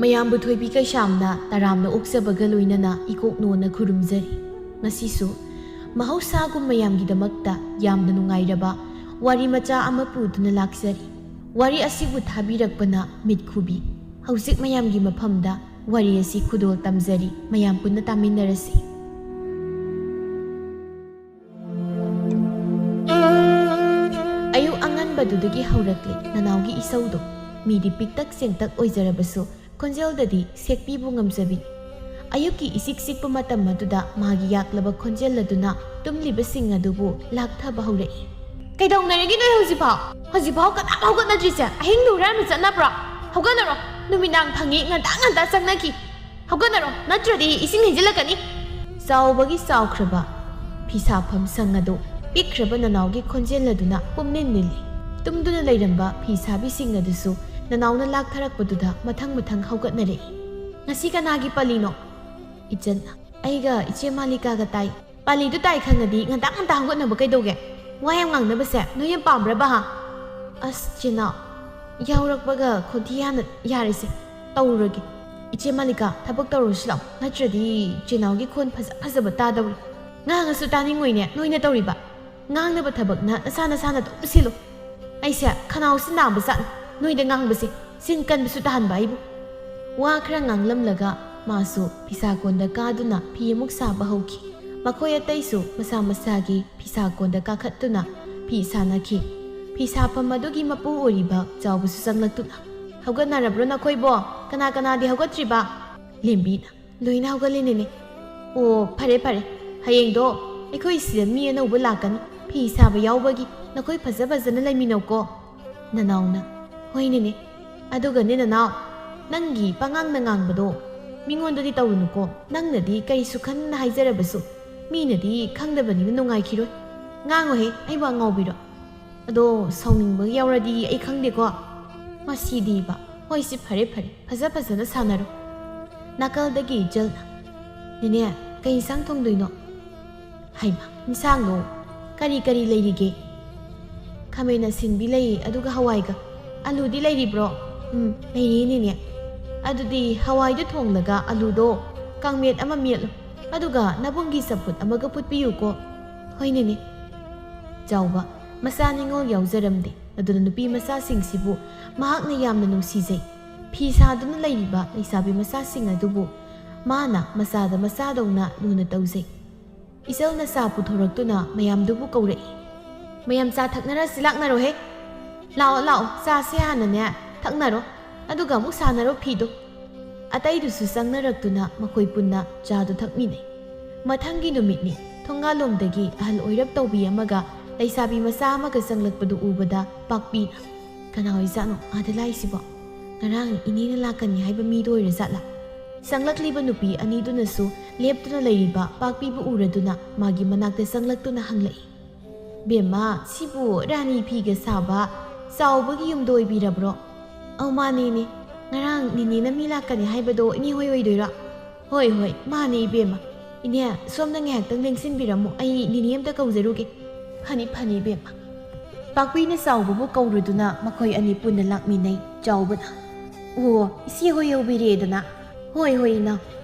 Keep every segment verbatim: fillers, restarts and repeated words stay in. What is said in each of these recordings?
ꯃꯌꯥꯝꯕꯨ ꯊꯣꯏꯕꯤ ꯀꯩꯁꯥꯝꯅ ꯇꯔꯥꯝꯅ ꯑꯣꯛꯆꯕꯒ ꯂꯣꯏꯅꯅ ꯏꯀꯣꯛ ꯅꯣꯟꯅ ꯈꯨꯔꯨꯝꯖꯔꯤ꯫ ꯉꯁꯤꯁꯨ ꯃꯍꯧꯁꯥꯒꯨꯝ ꯃꯌꯥꯝꯒꯤꯗꯃꯛꯇ ꯌꯥꯝꯅ ꯅꯨꯡꯉꯥꯏꯔꯕ ꯋꯥꯔꯤ ꯃꯆꯥ ꯑꯃ ꯄꯨꯗꯨꯅ ꯂꯥꯛꯆꯔꯤ꯫ ꯋꯥꯔꯤ ꯑꯁꯤꯕꯨ ꯊꯥꯕꯤꯔꯛꯄꯅ ꯃꯤꯠꯈꯨꯕꯤ꯫ ꯍꯧꯖꯤꯛ ꯃꯌꯥꯝꯒꯤ ꯃꯐꯝꯗ ꯋꯥꯔꯤ ꯑꯁꯤ ꯈꯨꯗꯣꯜ ꯇꯝꯖꯔꯤ, ꯃꯌꯥꯝ ꯄꯨꯟꯅ ꯇꯥꯃꯤꯟꯅꯔꯁꯤ꯫ ꯑꯌꯨꯛ ꯑꯉꯟꯕꯗꯨꯗꯒꯤ ꯍꯧꯔꯛꯂꯦ ꯅꯅꯥꯎꯒꯤ ꯏꯁꯧꯗꯣ꯫ ꯃꯤꯗꯤ ꯄꯤꯛꯇꯛ ꯆꯦꯡꯇꯛ ꯑꯣꯏꯖꯔꯕꯁꯨ ꯈꯣꯟꯖꯦꯜꯗꯗꯤ ꯁꯦꯛꯄꯤꯕꯨ ꯉꯝꯖꯕꯤ꯫ ꯑꯌꯨꯛꯀꯤ ꯏꯆꯤꯛ ꯆꯤꯛꯄ ꯃꯇꯝ ꯑꯗꯨꯗ ꯃꯥꯒꯤ ꯌꯥꯛꯂꯕ ꯈꯣꯟꯖꯦꯜ ꯑꯗꯨꯅ ꯇꯨꯝꯂꯤꯕꯁꯤꯡ ꯑꯗꯨꯕꯨ ꯂꯥꯛꯊꯕ ꯍꯧꯔꯛꯏ꯫ "ꯀꯩꯗꯧꯅꯔꯒꯦ ꯅꯣꯏ ꯍꯧꯖꯤꯛꯐꯥꯎ? ꯍꯧꯖꯤꯛꯐꯥꯎ ꯀꯅꯥꯝ ꯍꯧꯒꯠꯅꯗ꯭ꯔꯤꯁꯦ? ꯑꯍꯤꯡꯗ ꯍꯨꯔꯥꯟꯕ ꯆꯠꯅꯕ꯭ꯔꯣ? ꯍꯧꯒꯠꯅꯔꯣ, ꯅꯨꯃꯤꯗꯥꯡ ꯐꯪꯉꯤ, ꯉꯟꯇꯥ ꯉꯟꯇꯥ ꯆꯪꯅꯈꯤ꯫ ꯍꯧꯒꯠꯅꯔꯣ, ꯅꯠꯇ꯭ꯔꯗꯤ ꯏꯁꯤꯡ ꯍꯩꯖꯤꯜꯂꯛꯀꯅꯤ꯫" ꯆꯥꯎꯕꯒꯤ ꯆꯥꯎꯈ꯭ꯔꯕ ꯐꯤꯁꯥꯐꯝ ꯁꯪ ꯑꯗꯨ ꯄꯤꯛꯈ꯭ꯔꯕ ꯅꯅꯥꯎꯒꯤ ꯈꯣꯟꯖꯦꯜ ꯑꯗꯨꯅ ꯄꯨꯝꯅꯤꯜ ꯅꯤꯜꯂꯤ꯫ ꯇꯨꯝꯗꯨꯅ ꯂꯩꯔꯝꯕ ꯐꯤ ꯁꯥꯕꯤꯁꯤꯡ ꯑꯗꯨꯁꯨ ꯅꯅꯥꯎꯅ ꯂꯥꯛꯊꯔꯛꯄꯗꯨꯗ ꯃꯊꯪ ꯃꯊꯪ ꯍꯧꯒꯠꯅꯔꯛꯏ꯫ "ꯉꯁꯤ ꯀꯅꯥꯒꯤ ꯄꯥꯂꯤꯅꯣ?" "ꯏꯆꯟ, ꯑꯩꯒ ꯏꯆꯦ ꯃꯥꯂꯤꯀꯥꯒ ꯇꯥꯏ꯫" "ꯄꯥꯂꯤꯗꯨ ꯇꯥꯏ ꯈꯪꯉꯗꯤ ꯉꯟꯇꯥ ꯉꯟꯇꯥ ꯍꯧꯒꯠꯅꯕ ꯀꯩꯗꯧꯒꯦ? ꯋꯥ ꯌꯥꯝ ꯉꯥꯡꯅꯕꯁꯦ ꯅꯣꯏ ꯌꯥꯝ ꯄꯥꯝꯕ꯭ꯔꯕ, ꯍꯥ?" "ꯑꯁ, ꯆꯦꯅꯥꯎ, ꯌꯥꯎꯔꯛꯄꯒ ꯈꯣꯟꯊꯤ ꯍꯥꯟꯅ ꯌꯥꯔꯤꯁꯦ꯫ ꯇꯧꯔꯨꯔꯒꯦ꯫ ꯏꯆꯦ ꯃꯥꯂꯤꯀꯥ, ꯊꯕꯛ ꯇꯧꯔꯨꯁꯤ ꯂꯥꯛꯑꯣ, ꯅꯠꯇ꯭ꯔꯗꯤ ꯆꯦꯅꯥꯎꯒꯤ ꯈꯣꯟ ꯐꯖ ꯐꯖꯕ ꯇꯥꯗꯧꯔꯤ꯫" "ꯉꯥꯡꯉꯁꯨ ꯇꯥꯅꯤꯡꯉꯣꯏꯅꯦ ꯅꯣꯏꯅ ꯇꯧꯔꯤꯕ꯫ ꯉꯥꯡꯅꯕ ꯊꯕꯛꯅ ꯅꯁꯥ ꯅꯁꯥꯅ ꯑꯗꯨꯝ ꯁꯤꯜꯂꯨ꯫ ꯑꯩꯁꯦ ꯈꯅꯥꯎꯁꯤ ꯅꯥꯕ ꯖꯥꯠꯅꯤ, ꯅꯣꯏꯗ ꯉꯥꯡꯕꯁꯦ ꯆꯤꯟ ꯀꯟꯕꯁꯨ ꯇꯥꯍꯟꯕ ꯑꯩꯕꯨ꯫" ꯋꯥ ꯈꯔ ꯉꯥꯡꯂꯝꯂꯒ ꯃꯥꯁꯨ ꯐꯤꯁꯥꯀꯣꯟꯗ ꯀꯥꯗꯨꯅ ꯐꯤ ꯑꯃꯨꯛ ꯁꯥꯕ ꯍꯧꯈꯤ꯫ ꯃꯈꯣꯏ ꯑꯇꯩꯁꯨ ꯃꯁꯥ ꯃꯁꯥꯒꯤ ꯐꯤꯁꯥꯀꯣꯟꯗ ꯀꯥꯈꯠꯇꯨꯅ ꯐꯤ ꯁꯥꯅꯈꯤ꯫ ꯐꯤ ꯁꯥꯐꯝ ꯑꯗꯨꯒꯤ ꯃꯄꯨ ꯑꯣꯏꯔꯤꯕ ꯆꯥꯎꯕꯁꯨ ꯆꯪꯂꯛꯇꯨꯅ, "ꯍꯧꯒꯠꯅꯔꯕ꯭ꯔꯣ ꯅꯈꯣꯏꯕꯣ? ꯀꯅꯥ ꯀꯅꯥꯗꯤ ꯍꯧꯒꯠꯇ꯭ꯔꯤꯕ?" ꯂꯦꯝꯕꯤꯅ, "ꯂꯣꯏꯅ ꯍꯧꯒꯠꯂꯦ ꯅꯦꯅꯦ꯫" "ꯑꯣ, ꯐꯔꯦ ꯐꯔꯦ, ꯍꯌꯦꯡꯗꯣ ꯑꯩꯈꯣꯏ ꯁꯤꯗ ꯃꯤ ꯑꯅꯧꯕ ꯂꯥꯛꯀꯅꯤ, ꯐꯤ ꯁꯥꯕ ꯌꯥꯎꯕꯒꯤ꯫ ꯅꯈꯣꯏ ꯐꯖ ꯐꯖꯅ ꯂꯩꯃꯤꯟꯅꯧꯀꯣ꯫" ꯅꯅꯥꯎꯅ, "ꯍꯣꯏ ꯅꯦꯅꯦ, ꯑꯗꯨꯒꯅꯦ ꯅꯅꯥꯎ, ꯅꯪꯒꯤ ꯄꯉꯥꯡꯗ ꯉꯥꯡꯕꯗꯣ ꯃꯤꯉꯣꯟꯗꯗꯤ ꯇꯧꯔꯨꯅꯨꯀꯣ꯫ ꯅꯪꯅꯗꯤ ꯀꯔꯤꯁꯨ ꯈꯟꯅ ꯍꯥꯏꯖꯔꯕꯁꯨ ꯃꯤꯅꯗꯤ ꯈꯪꯗꯕꯅꯤꯅ ꯅꯨꯡꯉꯥꯏꯈꯤꯔꯣꯏ꯫ ꯉꯥꯡꯉꯨꯍꯦ, ꯑꯩꯕꯨ ꯑꯉꯥꯎꯕꯤꯔꯣ꯫ ꯑꯗꯣ ꯁꯥꯎꯅꯤꯡꯕ ꯌꯥꯎꯔꯗꯤ ꯑꯩ ꯈꯪꯗꯦꯀꯣ꯫" ꯃꯁꯤꯗꯤꯕ꯫ "ꯍꯣꯏꯁꯦ, ꯐꯔꯦ ꯐꯔꯦ, ꯐꯖ ꯐꯖꯅ ꯁꯥꯟꯅꯔꯣ꯫" ꯅꯥꯀꯜꯗꯒꯤ ꯏꯆꯜꯅ, "ꯅꯦꯅꯦ, ꯀꯩ ꯏꯟꯁꯥꯡ ꯊꯣꯡꯗꯣꯏꯅꯣ?" "ꯍꯩꯃ, ꯏꯟꯁꯥꯡꯗꯣ ꯀꯔꯤ ꯀꯔꯤ ꯂꯩꯔꯤꯒꯦ?" "ꯈꯥꯃꯦꯟ ꯑꯁꯤꯟꯕꯤ ꯂꯩ, ꯑꯗꯨꯒ ꯍꯋꯥꯏꯒ꯫ ꯑꯂꯨꯗꯤ ꯂꯩꯔꯤꯕ꯭ꯔꯣ?" "ꯎꯝ, ꯂꯩꯔꯤꯅꯤꯅꯦ꯫ ꯑꯗꯨꯗꯤ ꯍꯋꯥꯏꯗꯨ ꯊꯣꯡꯂꯒ ꯑꯂꯨꯗꯣ ꯀꯥꯡꯃꯦꯠ ꯑꯃ ꯃꯦꯠꯂꯣ, ꯑꯗꯨꯒ ꯅꯕꯨꯡꯒꯤ ꯆꯝꯐꯨꯠ ꯑꯃꯒ ꯐꯨꯠꯄꯤꯌꯨꯀꯣ꯫" "ꯍꯣꯏꯅꯦꯅꯦ꯫" ꯆꯥꯎꯕ ꯃꯆꯥ ꯅꯤꯉꯣꯜ ꯌꯥꯎꯖꯔꯝꯗꯦ, ꯑꯗꯨꯅ ꯅꯨꯄꯤ ꯃꯆꯥꯁꯤꯡꯁꯤꯕꯨ ꯃꯍꯥꯛꯅ ꯌꯥꯝꯅ ꯅꯨꯡꯁꯤꯖꯩ꯫ ꯐꯤ ꯁꯥꯗꯨꯅ ꯂꯩꯔꯤꯕ ꯂꯩꯁꯥꯕꯤ ꯃꯆꯥꯁꯤꯡ ꯑꯗꯨꯕꯨ ꯃꯥꯅ ꯃꯆꯥꯗ ꯃꯆꯥꯗꯧꯅ ꯂꯨꯅ ꯇꯧꯖꯩ꯫ ꯏꯆꯜꯅ ꯆꯥ ꯄꯨꯊꯣꯔꯛꯇꯨꯅ ꯃꯌꯥꯝꯗꯨꯕꯨ ꯀꯧꯔꯛꯏ꯫ "ꯃꯌꯥꯝ ꯆꯥ ꯊꯛꯅꯔꯁꯤ, ꯂꯥꯛꯅꯔꯣꯍꯦ꯫ ꯂꯥꯛꯑꯣ, ꯂꯥꯛꯑꯣ, ꯆꯥꯁꯦ ꯍꯥꯟꯅꯅꯦ ꯊꯛꯅꯔꯣ, ꯑꯗꯨꯒ ꯑꯃꯨꯛ ꯁꯥꯟꯅꯔꯣ ꯐꯤꯗꯣ꯫" ꯑꯇꯩꯗꯨꯁꯨ ꯆꯪꯅꯔꯛꯇꯨꯅ ꯃꯈꯣꯏ ꯄꯨꯟꯅ ꯆꯥꯗꯨ ꯊꯛꯃꯤꯟꯅꯩ꯫ ꯃꯊꯪꯒꯤ ꯅꯨꯃꯤꯠꯅꯤ꯫ ꯊꯣꯡꯒꯥꯜꯂꯣꯝꯗꯒꯤ ꯑꯍꯜ ꯑꯣꯏꯔꯞ ꯇꯧꯕꯤ ꯑꯃꯒ ꯂꯩꯁꯥꯕꯤ ꯃꯆꯥ ꯑꯃꯒ ꯆꯪꯂꯛꯄꯗꯨ ꯎꯕꯗ ꯄꯥꯛꯄꯤꯅ, "ꯀꯅꯥ ꯑꯣꯏꯖꯥꯠꯅꯣ ꯑꯥꯗ ꯂꯥꯛꯏꯁꯤꯕꯣ? ꯉꯔꯥꯡ ꯏꯅꯦꯅ ꯂꯥꯛꯀꯅꯤ ꯍꯥꯏꯕ ꯃꯤꯗꯣ ꯑꯣꯏꯔꯖꯥꯠꯂꯥ?" ꯆꯪꯂꯛꯂꯤꯕ ꯅꯨꯄꯤ ꯑꯅꯤꯗꯨꯅꯁꯨ ꯂꯦꯞꯇꯨꯅ ꯂꯩꯔꯤꯕ ꯄꯥꯛꯄꯤꯕꯨ ꯎꯔꯗꯨꯅ ꯃꯥꯒꯤ ꯃꯅꯥꯛꯇ ꯆꯪꯂꯛꯇꯨꯅ ꯍꯪꯂꯛꯏ, "ꯕꯦꯝꯃ, ꯁꯤꯕꯨ ꯔꯥꯅꯤ ꯐꯤꯒ ꯁꯥꯕ ꯆꯥꯎꯕꯒꯤ ꯌꯨꯝꯗ ꯑꯣꯏꯕꯤꯔꯕ꯭ꯔꯣ?" "ꯑꯧ, ꯃꯥꯅꯦꯅꯦ꯫ ꯉꯔꯥꯡ ꯅꯤꯅꯦꯅ ꯃꯤ ꯂꯥꯛꯀꯅꯤ ꯍꯥꯏꯕꯗꯣ ꯏꯅꯦ ꯍꯣꯏ ꯑꯣꯏꯗꯣꯏꯔꯣ?" "ꯍꯣꯏ, ꯍꯣꯏ, ꯃꯥꯅꯦ ꯏꯕꯦꯝꯃ꯫ ꯏꯅꯦ, ꯁꯣꯝꯗ ꯉꯥꯏꯍꯥꯛꯇꯪ ꯂꯦꯡꯁꯤꯟꯕꯤꯔꯝꯃꯨ, ꯑꯩ ꯅꯤꯅꯦ ꯑꯝꯇ ꯀꯧꯖꯔꯨꯒꯦ꯫" "ꯐꯅꯤ, ꯐꯅꯤ ꯏꯕꯦꯝꯃ꯫" ꯄꯥꯛꯄꯤꯅ ꯆꯥꯎꯕꯕꯨ ꯀꯧꯔꯗꯨꯅ ꯃꯈꯣꯏ ꯑꯅꯤ ꯄꯨꯟꯅ ꯂꯥꯛꯃꯤꯟꯅꯩ꯫ ꯆꯥꯎꯕꯅ, "ꯑꯣ, ꯏꯆꯦ ꯍꯣꯏ ꯌꯧꯕꯤꯔꯦꯗꯅ?" "ꯍꯣꯏ, ꯍꯣꯏ, ꯏꯅꯥꯎ꯫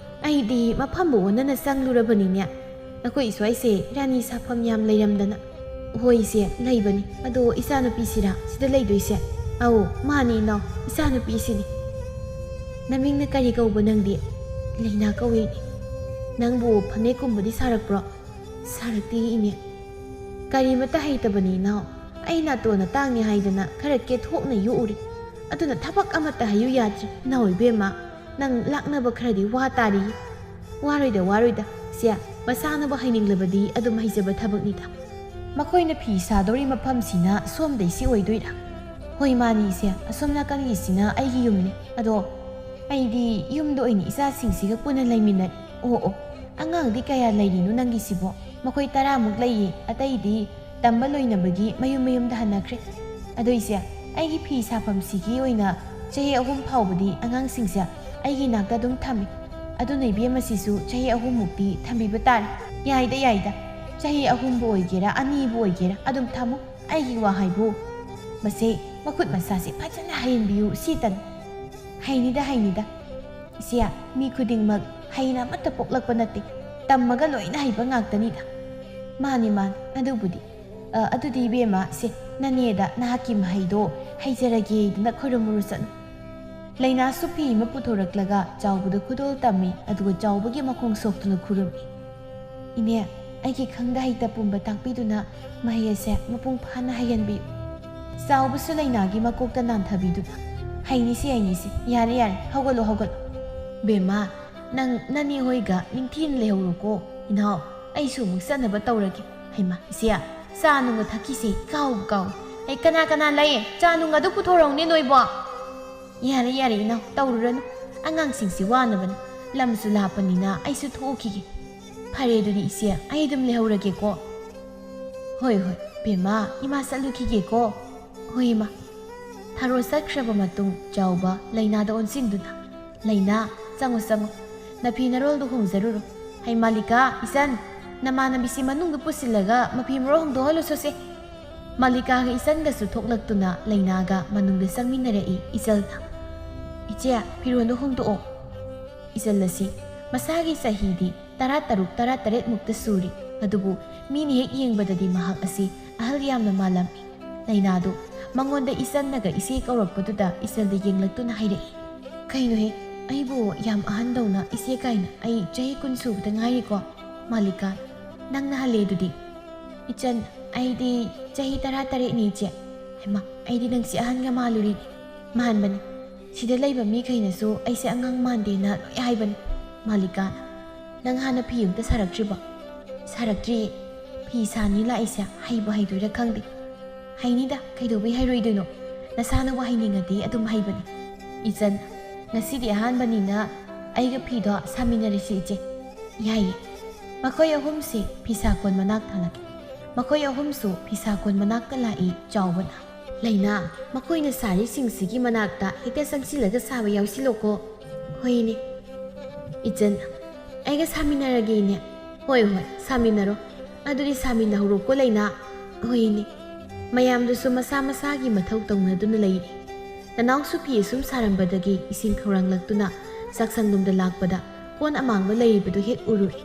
ꯑꯩꯗꯤ ꯃꯐꯝꯕꯨ ꯑꯣꯟꯅꯅ ꯆꯪꯂꯨꯔꯕꯅꯤꯅꯦ꯫ ꯑꯩꯈꯣꯏ ꯁ꯭ꯋꯥꯏꯁꯦ ꯔꯥꯅꯤ ꯁꯥꯐꯝ ꯌꯥꯝ ꯂꯩꯔꯝꯗꯅ꯫" "ꯍꯣꯏ ꯏꯆꯦ, ꯂꯩꯕꯅꯤ꯫ ꯑꯗꯣ ꯏꯆꯥꯅꯨꯄꯤꯁꯤꯔꯥ ꯁꯤꯗ ꯂꯩꯗꯣꯏꯁꯦ?" "ꯑꯧ, ꯃꯥꯅꯤ ꯏꯅꯥꯎ, ꯏꯆꯥꯅꯨꯄꯤꯁꯤꯅꯤ꯫" "ꯅꯃꯤꯡꯅ ꯀꯔꯤ ꯀꯧꯕ ꯅꯪꯗꯤ?" "ꯂꯩꯅꯥ ꯀꯧꯏ ꯏꯅꯦ꯫" "ꯅꯪꯕꯨ ꯐꯅꯦꯛꯀꯨꯝꯕꯗꯤ ꯁꯥꯔꯛꯄ꯭ꯔꯣ?" "ꯁꯥꯔꯛꯇꯦ ꯏꯅꯦ꯫ ꯀꯔꯤꯃꯠꯇ ꯍꯩꯇꯕꯅꯤ ꯏꯅꯥꯎ꯫ ꯑꯩ ꯅꯥꯇꯣꯟꯅ ꯇꯥꯡꯉꯦ ꯍꯥꯏꯗꯅ ꯈꯔ ꯀꯦꯊꯣꯛꯅ ꯌꯣꯛꯎꯔꯦ꯫ ꯑꯗꯨꯅ ꯊꯕꯛ ꯑꯃꯠꯇ ꯍꯩꯌꯨ ꯌꯥꯗ꯭ꯔꯦ꯫ ꯅꯥꯎ ꯏꯕꯦꯝꯃ, ꯅꯪ ꯂꯥꯛꯅꯕ ꯈꯔꯗꯤ ꯋꯥ ꯇꯥꯔꯤ꯫" "ꯋꯥꯔꯣꯏꯗ, ꯋꯥꯔꯣꯏꯗ꯫ ꯁꯦ, ꯃꯁꯥꯅꯕꯨ ꯍꯩꯅꯤꯡꯂꯕꯗꯤ ꯑꯗꯨꯝ ꯍꯩꯖꯕ ꯊꯕꯛꯅꯤꯗ꯫" "ꯃꯈꯣꯏꯅ ꯐꯤ ꯁꯥꯗꯧꯔꯤ ꯃꯐꯝꯁꯤꯅ ꯁꯣꯝꯗꯩꯁꯤ ꯑꯣꯏꯗꯣꯏꯔꯥ?" "ꯍꯣꯏ, ꯃꯥꯅꯤ ꯏꯆꯦ꯫ ꯑꯁꯣꯝ ꯅꯥꯀꯟꯒꯤꯁꯤꯅ ꯑꯩꯒꯤ ꯌꯨꯝꯅꯤ꯫ ꯑꯗꯣ ꯑꯩꯗꯤ ꯌꯨꯝꯗ ꯑꯣꯏꯅ ꯏꯆꯥꯁꯤꯡꯁꯤꯒ ꯄꯨꯟꯅ ꯂꯩꯃꯤꯟꯅꯔꯦ꯫" "ꯑꯣ, ꯑꯣ꯫ ꯑꯉꯥꯡꯗꯤ ꯀꯌꯥ ꯂꯩꯔꯤꯅꯣ ꯅꯪꯒꯤꯁꯤꯕꯣ?" "ꯃꯈꯣꯏ ꯇꯔꯥꯃꯨꯛ ꯂꯩꯌꯦ꯫ ꯑꯇꯩꯗꯤ ꯇꯝꯕ ꯂꯣꯏꯅꯕꯒꯤ ꯃꯌꯨꯝ ꯃꯌꯨꯝꯗ ꯍꯟꯅꯈ꯭ꯔꯦ꯫ ꯑꯗꯣ ꯏꯆꯦ, ꯑꯩꯒꯤ ꯐꯤ ꯁꯥꯐꯝꯁꯤꯒꯤ ꯑꯣꯏꯅ ꯆꯍꯤ ꯑꯍꯨꯝ ꯐꯥꯎꯕꯗꯤ ꯑꯉꯥꯡꯁꯤꯡꯁꯦ ꯑꯩꯒꯤ ꯅꯥꯛꯇ ꯑꯗꯨꯝ ꯊꯝꯃꯤ꯫ ꯑꯗꯨꯅ ꯏꯕꯦꯝꯃꯁꯤꯁꯨ ꯆꯍꯤ ꯑꯍꯨꯝꯃꯨꯛꯇꯤ ꯊꯝꯕꯤꯕ ꯇꯥꯔꯦ꯫" "ꯌꯥꯏꯗ, ꯌꯥꯏꯗ꯫ ꯆꯍꯤ ꯑꯍꯨꯝꯕꯨ ꯑꯣꯏꯒꯦꯔꯥ, ꯑꯅꯤꯕꯨ ꯑꯣꯏꯒꯦꯔꯥ, ꯑꯗꯨꯝ ꯊꯝꯃꯨ꯫ ꯑꯩꯒꯤ ꯋꯥ ꯍꯥꯏꯕꯨ, ꯃꯁꯦ ꯃꯈꯨꯠ ꯃꯁꯥꯁꯦ ꯐꯖꯅ ꯍꯩꯍꯟꯕꯤꯌꯨ ꯁꯤꯇꯅꯤ꯫ ꯍꯩꯅꯤꯗ, ꯍꯩꯅꯤꯗ꯫ ꯏꯆꯦ, ꯃꯤ ꯈꯨꯗꯤꯡꯃꯛ ꯍꯩꯅ ꯑꯃꯠꯇ ꯄꯣꯛꯂꯛꯄ ꯅꯠꯇꯦ, ꯇꯝꯃꯒ ꯂꯣꯏꯅ ꯍꯩꯕ ꯉꯥꯛꯇꯅꯤꯗ꯫ ꯃꯥꯅꯤ, ꯃꯥꯅꯤ, ꯑꯗꯨꯕꯨꯗꯤ꯫ ꯑ, ꯑꯗꯨꯗꯤ ꯏꯕꯦꯝꯃ, ꯁꯦ, ꯅꯅꯦꯗ ꯅꯍꯥꯛꯀꯤ ꯃꯍꯩꯗꯣ ꯍꯩꯖꯔꯒꯦꯗꯅ ꯈꯣꯏꯔꯝꯃꯨꯔꯣ ꯆꯠꯂꯨ꯫ ꯂꯩꯅꯥꯁꯨ ꯐꯤ ꯑꯃ ꯄꯨꯊꯣꯔꯛꯂꯒ ꯆꯥꯎꯕꯗ ꯈꯨꯗꯣꯜ ꯇꯝꯃꯤ, ꯑꯗꯨꯒ ꯆꯥꯎꯕꯒꯤ ꯃꯈꯣꯡ ꯁꯣꯛꯇꯨꯅ ꯈꯨꯔꯨꯝꯃꯤ꯫ ꯏꯅꯦ, ꯑꯩꯒꯤ ꯈꯪꯗ ꯍꯩꯇ ꯄꯨꯝꯕ ꯇꯥꯛꯄꯤꯗꯨꯅ ꯃꯍꯩ ꯑꯁꯦ ꯃꯄꯨꯡ ꯐꯥꯅ ꯍꯩꯍꯟꯕꯤꯌꯨ꯫ ꯆꯥꯎꯕꯁꯨ ꯂꯩꯅꯥꯒꯤ ꯃꯀꯣꯛꯇ ꯅꯥꯟꯊꯕꯤꯗꯨꯅ, "ꯍꯩꯅꯤꯁꯦ, ꯍꯩꯅꯤꯁꯦ, ꯌꯥꯔꯦ, ꯌꯥꯔꯦ, ꯍꯧꯒꯠꯂꯣ, ꯍꯧꯒꯠꯂꯣ꯫ ꯕꯦꯝꯃ, ꯅꯪ ꯅꯅꯦ ꯍꯣꯏꯒ ꯅꯤꯡꯊꯤꯅ ꯂꯩꯍꯧꯔꯣꯀꯣ꯫ ꯏꯅꯥꯎ, ꯑꯩꯁꯨ ꯑꯃꯨꯛ ꯆꯠꯅꯕ ꯇꯧꯔꯒꯦ꯫ ꯍꯩꯃꯥ, ꯏꯆꯦ, ꯆꯥ ꯅꯨꯡꯒ ꯊꯛꯈꯤꯁꯦ, ꯀꯥꯎꯕꯨ ꯀꯥꯎꯏ꯫ ꯑꯩ ꯀꯅꯥ ꯀꯅꯥ ꯂꯩ? ꯆꯥ ꯅꯨꯡꯒꯗꯨ ꯄꯨꯊꯣꯔꯛꯎꯅꯦ ꯅꯣꯏꯕꯣ꯫" "ꯌꯥꯔꯦ, ꯌꯥꯔꯦ, ꯏꯅꯥꯎ, ꯇꯧꯔꯨꯔꯅꯨ꯫ ꯑꯉꯥꯡꯁꯤꯡꯁꯤ ꯋꯥꯅꯕꯅꯤ꯫ ꯂꯝꯁꯨ ꯂꯥꯞꯄꯅꯤꯅ ꯑꯩꯁꯨ ꯊꯣꯛꯎꯈꯤꯒꯦ꯫" "ꯐꯔꯦ ꯑꯗꯨꯗꯤ ꯏꯆꯦ, ꯑꯩ ꯑꯗꯨꯝ ꯂꯩꯍꯧꯔꯒꯦꯀꯣ꯫" "ꯍꯣꯏ, ꯍꯣꯏ, ꯕꯦꯝꯃ, ꯏꯃꯥ ꯆꯠꯂꯨꯈꯤꯒꯦꯀꯣ꯫" "ꯍꯣꯏ, ꯏꯃꯥ꯫" ꯊꯔꯣ ꯆꯠꯈ꯭ꯔꯕ ꯃꯇꯨꯡ ꯆꯥꯎꯕ ꯂꯩꯅꯥꯗ ꯑꯣꯟꯁꯤꯟꯗꯨꯅ, "ꯂꯩꯅꯥ, ꯆꯪꯉꯨ, ꯆꯪꯉꯨ꯫ ꯅꯐꯤ ꯅꯔꯣꯜꯗꯨ ꯍꯣꯡꯖꯔꯨꯔꯣ꯫ ꯍꯩ ꯃꯥꯂꯤꯀꯥ, ꯏꯆꯟ, ꯅꯃꯥꯟꯅꯕꯤꯁꯤ ꯃꯅꯨꯡꯗ ꯄꯨꯁꯤꯜꯂꯒ ꯃꯐꯤ ꯃꯔꯣꯜ ꯍꯣꯡꯗꯣꯛꯍꯜꯂꯨꯁꯣꯁꯦ꯫" ꯃꯥꯂꯤꯀꯥꯒ ꯏꯆꯟꯒꯁꯨ ꯊꯣꯛꯂꯛꯇꯨꯅ ꯂꯩꯅꯥꯒ ꯃꯅꯨꯡꯗ ꯆꯪꯃꯤꯟꯅꯔꯛꯏ ꯏꯆꯜꯅ꯫ "ꯏꯆꯦ, ꯐꯤꯔꯣꯜꯗꯣ ꯍꯣꯡꯗꯣꯛꯑꯣ꯫" ꯏꯆꯜ ꯑꯁꯤ ꯃꯁꯥꯒꯤ ꯆꯍꯤꯗꯤ ꯇꯔꯥꯇꯔꯨꯛ, ꯇꯔꯥꯇꯔꯦꯠ ꯃꯨꯛꯇ ꯁꯨꯔꯤ, ꯑꯗꯨꯕꯨ ꯃꯤꯅ ꯍꯦꯛ ꯌꯦꯡꯕꯗꯗꯤ ꯃꯍꯥꯛ ꯑꯁꯤ ꯑꯍꯜ ꯌꯥꯝꯅ ꯃꯥꯜꯂꯝꯃꯤ꯫ ꯂꯩꯅꯥꯗꯨ ꯃꯉꯣꯟꯗ ꯏꯆꯟꯅꯒ ꯏꯆꯦ ꯀꯧꯔꯛꯄꯗꯨꯗ ꯏꯆꯜꯗ ꯌꯦꯡꯂꯛꯇꯨꯅ ꯍꯥꯏꯔꯛꯏ, "ꯀꯩꯅꯣꯍꯦ, ꯑꯩꯕꯨ ꯌꯥꯝ ꯑꯍꯟꯗꯧꯅ ꯏꯆꯦ ꯀꯥꯏꯅ? ꯑꯩ ꯆꯍꯤ ꯀꯨꯟ ꯁꯨꯕꯗ ꯉꯥꯏꯔꯤꯀꯣ꯫" ꯃꯥꯂꯤꯀꯥ, "ꯅꯪꯅ ꯍꯜꯂꯦ ꯑꯗꯨꯗꯤ?" "ꯏꯆꯟ, ꯑꯩꯗꯤ ꯆꯍꯤ ꯇꯔꯥꯇꯔꯦꯠꯅꯤ ꯏꯆꯦ꯫" "ꯍꯩꯃꯥ, ꯑꯩꯗꯤ ꯅꯪꯁꯦ ꯑꯍꯟꯒ ꯃꯥꯜꯂꯨꯔꯤꯅꯦ꯫" "ꯃꯥꯟꯕꯅꯤ꯫ ꯁꯤꯗ ꯂꯩꯕ ꯃꯤꯈꯩꯅꯁꯨ ꯑꯩꯁꯦ ꯑꯉꯥꯡ ꯃꯥꯟꯗꯦꯅ ꯂꯣꯏ ꯍꯥꯏꯕꯅꯤ꯫" ꯃꯥꯂꯤꯀꯥ, "ꯅꯪ ꯍꯥꯟꯅ ꯐꯤ ꯑꯝꯇ ꯁꯥꯔꯛꯇ꯭ꯔꯤꯕꯣ?" "ꯁꯥꯔꯛꯇ꯭ꯔꯤꯌꯦ꯫ ꯐꯤ ꯁꯥꯅꯤ ꯂꯥꯛꯏꯁꯦ ꯍꯩꯕꯨ ꯍꯩꯗꯣꯏꯔꯥ ꯈꯪꯗꯦ꯫" "ꯍꯩꯅꯤꯗ, ꯀꯩꯗꯧꯕꯩ ꯍꯩꯔꯣꯏꯗꯣꯏꯅꯣ? ꯅꯁꯥꯅꯕꯨ ꯍꯩꯅꯤꯡꯉꯗꯤ ꯑꯗꯨꯝ ꯍꯩꯕꯅꯤ꯫" "ꯏꯆꯟ, ꯉꯁꯤꯗꯤ ꯑꯍꯥꯟꯕꯅꯤꯅ ꯑꯩꯒ ꯐꯤꯗꯣ ꯁꯥꯃꯤꯟꯅꯔꯁꯤ ꯏꯆꯦ꯫" "ꯌꯥꯏꯌꯦ꯫" ꯃꯈꯣꯏ ꯑꯍꯨꯝꯁꯤ ꯐꯤꯁꯥꯀꯣꯟ ꯃꯅꯥꯛ ꯊꯥꯡꯂꯛꯏ꯫ ꯃꯈꯣꯏ ꯑꯍꯨꯝꯁꯨ ꯐꯤꯁꯥꯀꯣꯟ ꯃꯅꯥꯛꯇ ꯂꯥꯛꯏ ꯆꯥꯎꯕꯅ꯫ "ꯂꯩꯅꯥ, ꯃꯈꯣꯏꯅ ꯁꯥꯔꯤꯁꯤꯡꯁꯤꯒꯤ ꯃꯅꯥꯛꯇ ꯍꯦꯛꯇ ꯆꯪꯁꯤꯜꯂꯒ ꯁꯥꯕ ꯌꯥꯎꯁꯤꯜꯂꯣꯀꯣ꯫" "ꯍꯣꯏꯅꯦ꯫" "ꯏꯆꯟ, ꯑꯩꯒ ꯁꯥꯃꯤꯟꯅꯔꯒꯦ ꯏꯅꯦ꯫" "ꯍꯣꯏ, ꯍꯣꯏ, ꯁꯥꯃꯤꯟꯅꯔꯣ꯫ "ꯑꯗꯨꯗꯤ ꯁꯥꯃꯤꯟꯅꯍꯧꯔꯣꯀꯣ, ꯂꯩꯅꯥ꯫" "ꯍꯣꯏꯅꯦ꯫" ꯃꯌꯥꯝꯗꯨꯁꯨ ꯃꯁꯥ ꯃꯁꯥꯒꯤ ꯃꯊꯧ ꯇꯧꯅꯗꯨꯅ ꯂꯩꯔꯤ꯫ ꯅꯅꯥꯎꯁꯨ ꯐꯤ ꯑꯁꯨꯝ ꯁꯥꯔꯝꯕꯗꯒꯤ ꯏꯁꯤꯡ ꯈꯧꯔꯥꯡꯂꯛꯇꯨꯅ ꯆꯥꯛꯁꯪꯂꯣꯝꯗ ꯂꯥꯛꯄꯗ ꯀꯣꯟ ꯑꯃꯥꯡꯕ ꯂꯩꯔꯤꯕꯗꯨ ꯍꯦꯛ ꯎꯔꯨꯔꯦ꯫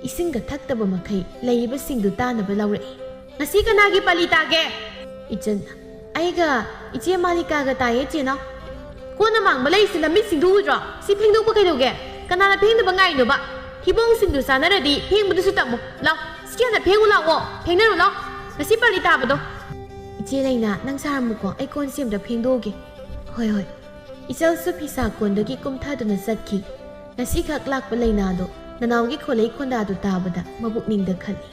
ꯏꯁꯤꯡꯒ ꯊꯛꯇꯕ ꯃꯈꯩ ꯂꯩꯔꯤꯕꯁꯤꯡꯗꯨ ꯇꯥꯅꯕ ꯂꯥꯎꯔꯛꯏ꯫ "ꯉꯁꯤ ꯀꯅꯥꯒꯤ ꯄꯥꯂꯤ ꯇꯥꯒꯦ?" "ꯏꯆꯟ, ꯑꯩꯒ ꯏꯆꯦ ꯃꯥꯂꯤꯀꯥꯒ ꯇꯥꯏꯌꯦ, ꯆꯦꯅꯥꯎ꯫" "ꯀꯣꯟ ꯑꯃꯥꯡꯕ ꯂꯩꯔꯤꯁꯤ ꯅꯃꯤꯠꯁꯤꯡꯗꯨ ꯎꯗ꯭ꯔꯣ? ꯁꯤ ꯐꯦꯡꯗꯣꯛꯄ ꯀꯩꯗꯧꯒꯦ? ꯀꯅꯥꯅ ꯐꯦꯡꯗꯕ ꯉꯥꯏꯅꯣꯕ? ꯊꯤꯕꯣꯡꯁꯤꯡꯗꯨ ꯆꯥꯅꯔꯗꯤ ꯐꯦꯡꯕꯗꯨꯁꯨ ꯇꯝꯃꯨ꯫ ꯂꯥꯎ, ꯁꯤ ꯍꯥꯟꯅ ꯐꯦꯡꯉꯨ ꯂꯥꯛꯑꯣ꯫ ꯐꯦꯡꯅꯔꯨ ꯂꯥꯎ, ꯉꯁꯤ ꯄꯥꯂꯤ ꯇꯥꯕꯗꯣ꯫" "ꯏꯆꯦ ꯂꯩꯅꯥ, ꯅꯪ ꯁꯥꯔꯝꯃꯨꯀꯣ, ꯑꯩ ꯀꯣꯟꯁꯦ ꯑꯝꯇ ꯐꯦꯡꯗꯣꯛꯎꯒꯦ꯫" "ꯍꯣꯏ, ꯍꯣꯏ꯫" ꯏꯆꯜꯁꯨ ꯐꯤꯁꯥ ꯀꯣꯟꯗꯒꯤ ꯀꯨꯝꯊꯗꯨꯅ ꯆꯠꯈꯤ꯫ ꯉꯁꯤꯈꯛ ꯂꯥꯛꯄ ꯂꯩꯅꯥꯗꯣ ꯅꯅꯥꯎꯒꯤ ꯈꯣꯂꯩ ꯈꯣꯟꯗꯥꯗꯨ ꯇꯥꯕꯗ ꯃꯕꯨꯛꯅꯤꯡꯗ ꯈꯜꯂꯤ,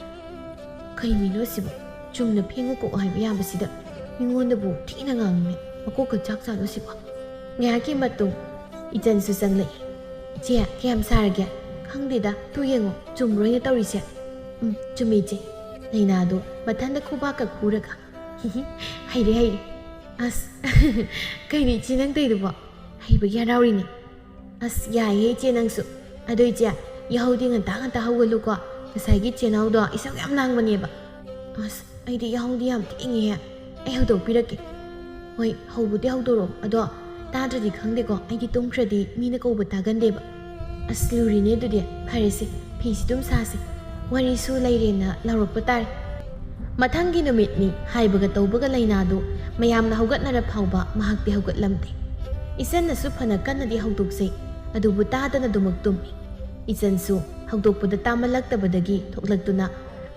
"ꯀꯩ ꯃꯤꯅꯣ ꯁꯤꯕꯣ? ꯆꯨꯝꯅ ꯐꯦꯡꯉꯨ ꯀꯣꯛ ꯍꯥꯏꯕ ꯌꯥꯕꯁꯤꯗ ꯃꯤꯉꯣꯟꯗꯕꯨ ꯊꯤꯅ ꯉꯥꯡꯉꯦ꯫ ꯃꯀꯣꯛꯀ ꯆꯥꯛ ꯆꯥꯗꯣ ꯁꯤꯕꯣ?" ꯉꯥꯏꯍꯥꯛꯀꯤ ꯃꯇꯨꯡ ꯏꯆꯟꯁꯨ ꯆꯪꯂꯛꯏ꯫ "ꯏꯆꯦ, ꯀꯌꯥꯝ ꯁꯥꯔꯒꯦ?" "ꯈꯪꯗꯦꯗ, ꯇꯨ ꯌꯦꯡꯉꯣ, ꯆꯨꯝꯕ꯭ꯔꯣ ꯑꯩꯅ ꯇꯧꯔꯤꯁꯦ?" "ꯎꯝ, ꯆꯨꯝꯃꯦ ꯏꯆꯦ꯫" ꯂꯩꯅꯥꯗꯣ ꯃꯊꯟꯗ ꯈꯨꯕꯥꯛꯀ ꯈꯨꯔꯒ, "ꯍꯩꯔꯦ, ꯍꯩꯔꯦ꯫" "ꯑꯁ, ꯀꯩꯅꯣ ꯏꯆꯦ ꯅꯪ ꯇꯧꯔꯤꯗꯨꯕꯣ? ꯍꯩꯕꯒꯤ ꯍꯔꯥꯎꯔꯤꯅꯦ꯫" "ꯑꯁ, ꯌꯥꯏꯌꯦ ꯏꯆꯦ ꯅꯪꯁꯨ꯫ ꯑꯗꯣ ꯏꯆꯦ, ꯌꯥꯍꯧꯗꯤ ꯉꯟꯇꯥ ꯉꯟꯇꯥ ꯍꯧꯒꯠꯂꯨꯀꯣ꯫ ꯉꯁꯥꯏꯒꯤ ꯆꯦꯅꯥꯎꯗꯣ ꯏꯁꯧ ꯌꯥꯝ ꯂꯥꯡꯕꯅꯦꯕ꯫" "ꯑꯁ, ꯑꯩꯗꯤ ꯌꯥꯍꯧꯗꯤ ꯌꯥꯝ ꯊꯦꯡꯉꯤꯍꯦ꯫ ꯑꯩ ꯍꯧꯗꯣꯛꯄꯤꯔꯛꯀꯦ꯫" "ꯍꯣꯏ, ꯍꯧꯕꯨꯗꯤ ꯍꯧꯗꯣꯔꯛꯑꯣ꯫ ꯑꯗꯣ ꯇꯥꯗ꯭ꯔꯗꯤ ꯈꯪꯗꯦꯀꯣ, ꯑꯩꯗꯤ ꯇꯨꯝꯈ꯭ꯔꯗꯤ ꯃꯤꯅ ꯀꯧꯕ ꯇꯥꯒꯟꯗꯦꯕ꯫" "ꯑꯁ, ꯂꯨꯔꯤꯅꯦ ꯑꯗꯨꯗꯤ꯫ ꯐꯔꯦꯁꯦ, ꯐꯤꯁꯤ ꯑꯗꯨꯝ ꯁꯥꯁꯦ꯫ ꯋꯥꯔꯤꯁꯨ ꯂꯩꯔꯦꯅ ꯂꯥꯎꯔꯛꯄ ꯇꯥꯔꯦ꯫" ꯃꯊꯪꯒꯤ ꯅꯨꯃꯤꯠꯅꯤ꯫ ꯍꯥꯏꯕꯒ ꯇꯧꯕꯒ ꯂꯩꯅꯥꯗꯨ ꯃꯌꯥꯝꯅ ꯍꯧꯒꯠꯅꯔ ꯐꯥꯎꯕ ꯃꯍꯥꯛꯇꯤ ꯍꯧꯒꯠꯂꯝꯗꯦ꯫ ꯏꯆꯟꯅꯁꯨ ꯐꯅ ꯀꯟꯅꯗꯤ ꯍꯧꯗꯣꯛꯆꯩ, ꯑꯗꯨꯕꯨ ꯇꯥꯗꯅ ꯑꯗꯨꯃꯛ ꯇꯨꯝꯃꯤ꯫ ꯏꯆꯟꯁꯨ ꯍꯧꯗꯣꯛꯄꯗ ꯇꯥꯃꯜꯂꯛꯇꯕꯗꯒꯤ ꯊꯣꯛꯂꯛꯇꯨꯅ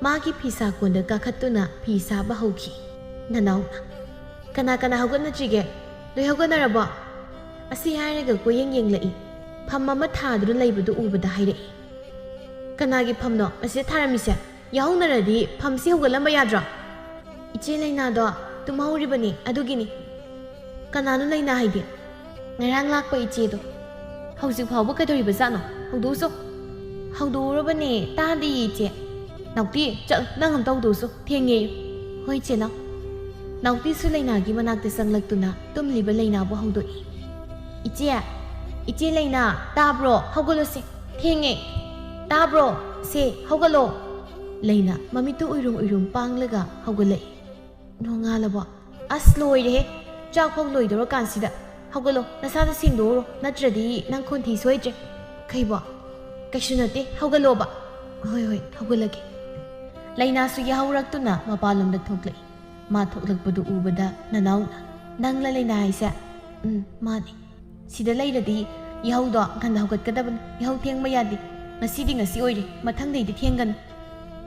ꯃꯥꯒꯤ ꯐꯤꯁꯥ ꯀꯣꯟꯗ ꯀꯥꯈꯠꯇꯨꯅ ꯐꯤ ꯁꯥꯕ ꯍꯧꯈꯤ꯫ ꯅꯅꯥꯎꯅ, "ꯀꯅꯥ ꯀꯅꯥ ꯍꯧꯒꯠꯅꯗ꯭ꯔꯤꯒꯦ? ꯂꯣꯏ ꯍꯧꯒꯠꯅꯔꯕꯣ?" ꯑꯁꯤ ꯍꯥꯏꯔꯒ ꯀꯣꯏꯌꯦꯡ ꯌꯦꯡꯂꯛꯏ꯫ ꯐꯝ ꯑꯃ ꯊꯥꯗꯨꯅ ꯂꯩꯕꯗꯨ ꯎꯕꯗ ꯍꯥꯏꯔꯛꯏ, "ꯀꯅꯥꯒꯤ ꯐꯝꯅꯣ ꯑꯁꯤꯗ ꯊꯥꯔꯝꯃꯤꯁꯦ? ꯌꯥꯍꯧꯅꯔꯗꯤ ꯐꯝꯁꯤ ꯍꯧꯒꯠꯂꯝꯕ ꯌꯥꯗ꯭ꯔꯣ?" "ꯏꯆꯦ ꯂꯩꯅꯥꯗꯣ ꯇꯨꯝꯍꯧꯔꯤꯕꯅꯤ, ꯑꯗꯨꯒꯤꯅꯤ꯫" "ꯀꯅꯥꯅꯣ ꯂꯩꯅꯥ ꯍꯥꯏꯗꯤ?" "ꯉꯔꯥꯡ ꯂꯥꯛꯄ ꯏꯆꯦꯗꯣ꯫" "ꯍꯧꯖꯤꯛ ꯐꯥꯎꯕ ꯀꯩꯗꯧꯔꯤꯕꯖꯥꯠꯅꯣ? ꯍꯧꯗꯣꯛꯎꯆꯣ꯫" "ꯍꯧꯗꯣꯛꯎꯔꯕꯅꯦ, ꯇꯥꯗꯦꯌꯦ ꯏꯆꯦ꯫" "ꯅꯥꯎꯇꯤ, ꯆꯠ, ꯅꯪ ꯑꯝꯇ ꯍꯧꯗꯣꯛꯎꯆꯣ, ꯊꯦꯡꯉꯦꯌꯨ꯫" "ꯍꯣꯏ ꯏꯆꯦ, ꯅꯥꯎ꯫" ꯅꯥꯎꯇꯤꯁꯨ ꯂꯩꯅꯥꯒꯤ ꯃꯅꯥꯛꯇ ꯆꯪꯂꯛꯇꯨꯅ ꯇꯨꯝꯂꯤꯕ ꯂꯩꯅꯥꯕꯨ ꯍꯧꯗꯣꯛꯏ꯫ "ꯏꯆꯦ, ꯏꯆꯦ ꯂꯩꯅꯥ, ꯇꯥꯕ꯭ꯔꯣ? ꯍꯧꯒꯠꯂꯣꯁꯦ, ꯊꯦꯡꯉꯦ꯫ ꯇꯥꯕ꯭ꯔꯣ? ꯁꯦ, ꯍꯧꯒꯠꯂꯣ꯫" ꯂꯩꯅꯥ ꯃꯃꯤꯠꯇꯨ ꯎꯏꯔꯨꯝ ꯎꯏꯔꯨꯝ ꯄꯥꯡꯂꯒ ꯍꯧꯒꯠꯂꯛꯏ꯫ "ꯅꯣꯡꯉꯥꯜꯂꯕꯣ? ꯑꯁ, ꯂꯣꯏꯔꯦꯍꯦ꯫ ꯆꯥꯛ ꯐꯥꯎ ꯂꯣꯏꯗꯧꯔꯀꯥꯟꯁꯤꯗ꯫ ꯍꯧꯒꯠꯂꯣ, ꯅꯁꯥꯗ ꯁꯦꯡꯗꯣꯛꯎꯔꯣ, ꯅꯠꯇ꯭ꯔꯗꯤ ꯅꯪ ꯈꯣꯟꯊꯤ ꯁꯣꯏꯗ꯭ꯔꯦ꯫" "ꯀꯩꯕꯣ?" "ꯀꯩꯁꯨ ꯅꯠꯇꯦ, ꯍꯧꯒꯠꯂꯣꯕ꯫" "ꯍꯣꯏ, ꯍꯣꯏ, ꯍꯧꯒꯠꯂꯒꯦ꯫" ꯂꯩꯅꯥꯁꯨ ꯌꯥꯍꯧꯔꯛꯇꯨꯅ ꯃꯄꯥꯟꯂꯣꯝꯗ ꯊꯣꯛꯂꯛꯏ꯫ ꯃꯥ ꯊꯣꯛꯂꯛꯄꯗꯨ ꯎꯕꯗ ꯅꯅꯥꯎꯅ, "ꯅꯪꯂ ꯂꯩꯅꯥ ꯍꯥꯏꯁꯦ?" "ꯎꯝ, ꯃꯥꯅꯦ꯫ ꯁꯤꯗ ꯂꯩꯔꯗꯤ ꯌꯥꯍꯧꯗꯣ ꯉꯟꯅ ꯍꯧꯒꯠꯀꯗꯕꯅꯤ꯫ ꯌꯥꯍꯧ ꯊꯦꯡꯕ ꯌꯥꯗꯦ꯫ ꯉꯁꯤꯗꯤ ꯉꯁꯤ ꯑꯣꯏꯔꯦ, ꯃꯊꯪꯗꯩꯗꯤ ꯊꯦꯡꯒꯅꯤ꯫"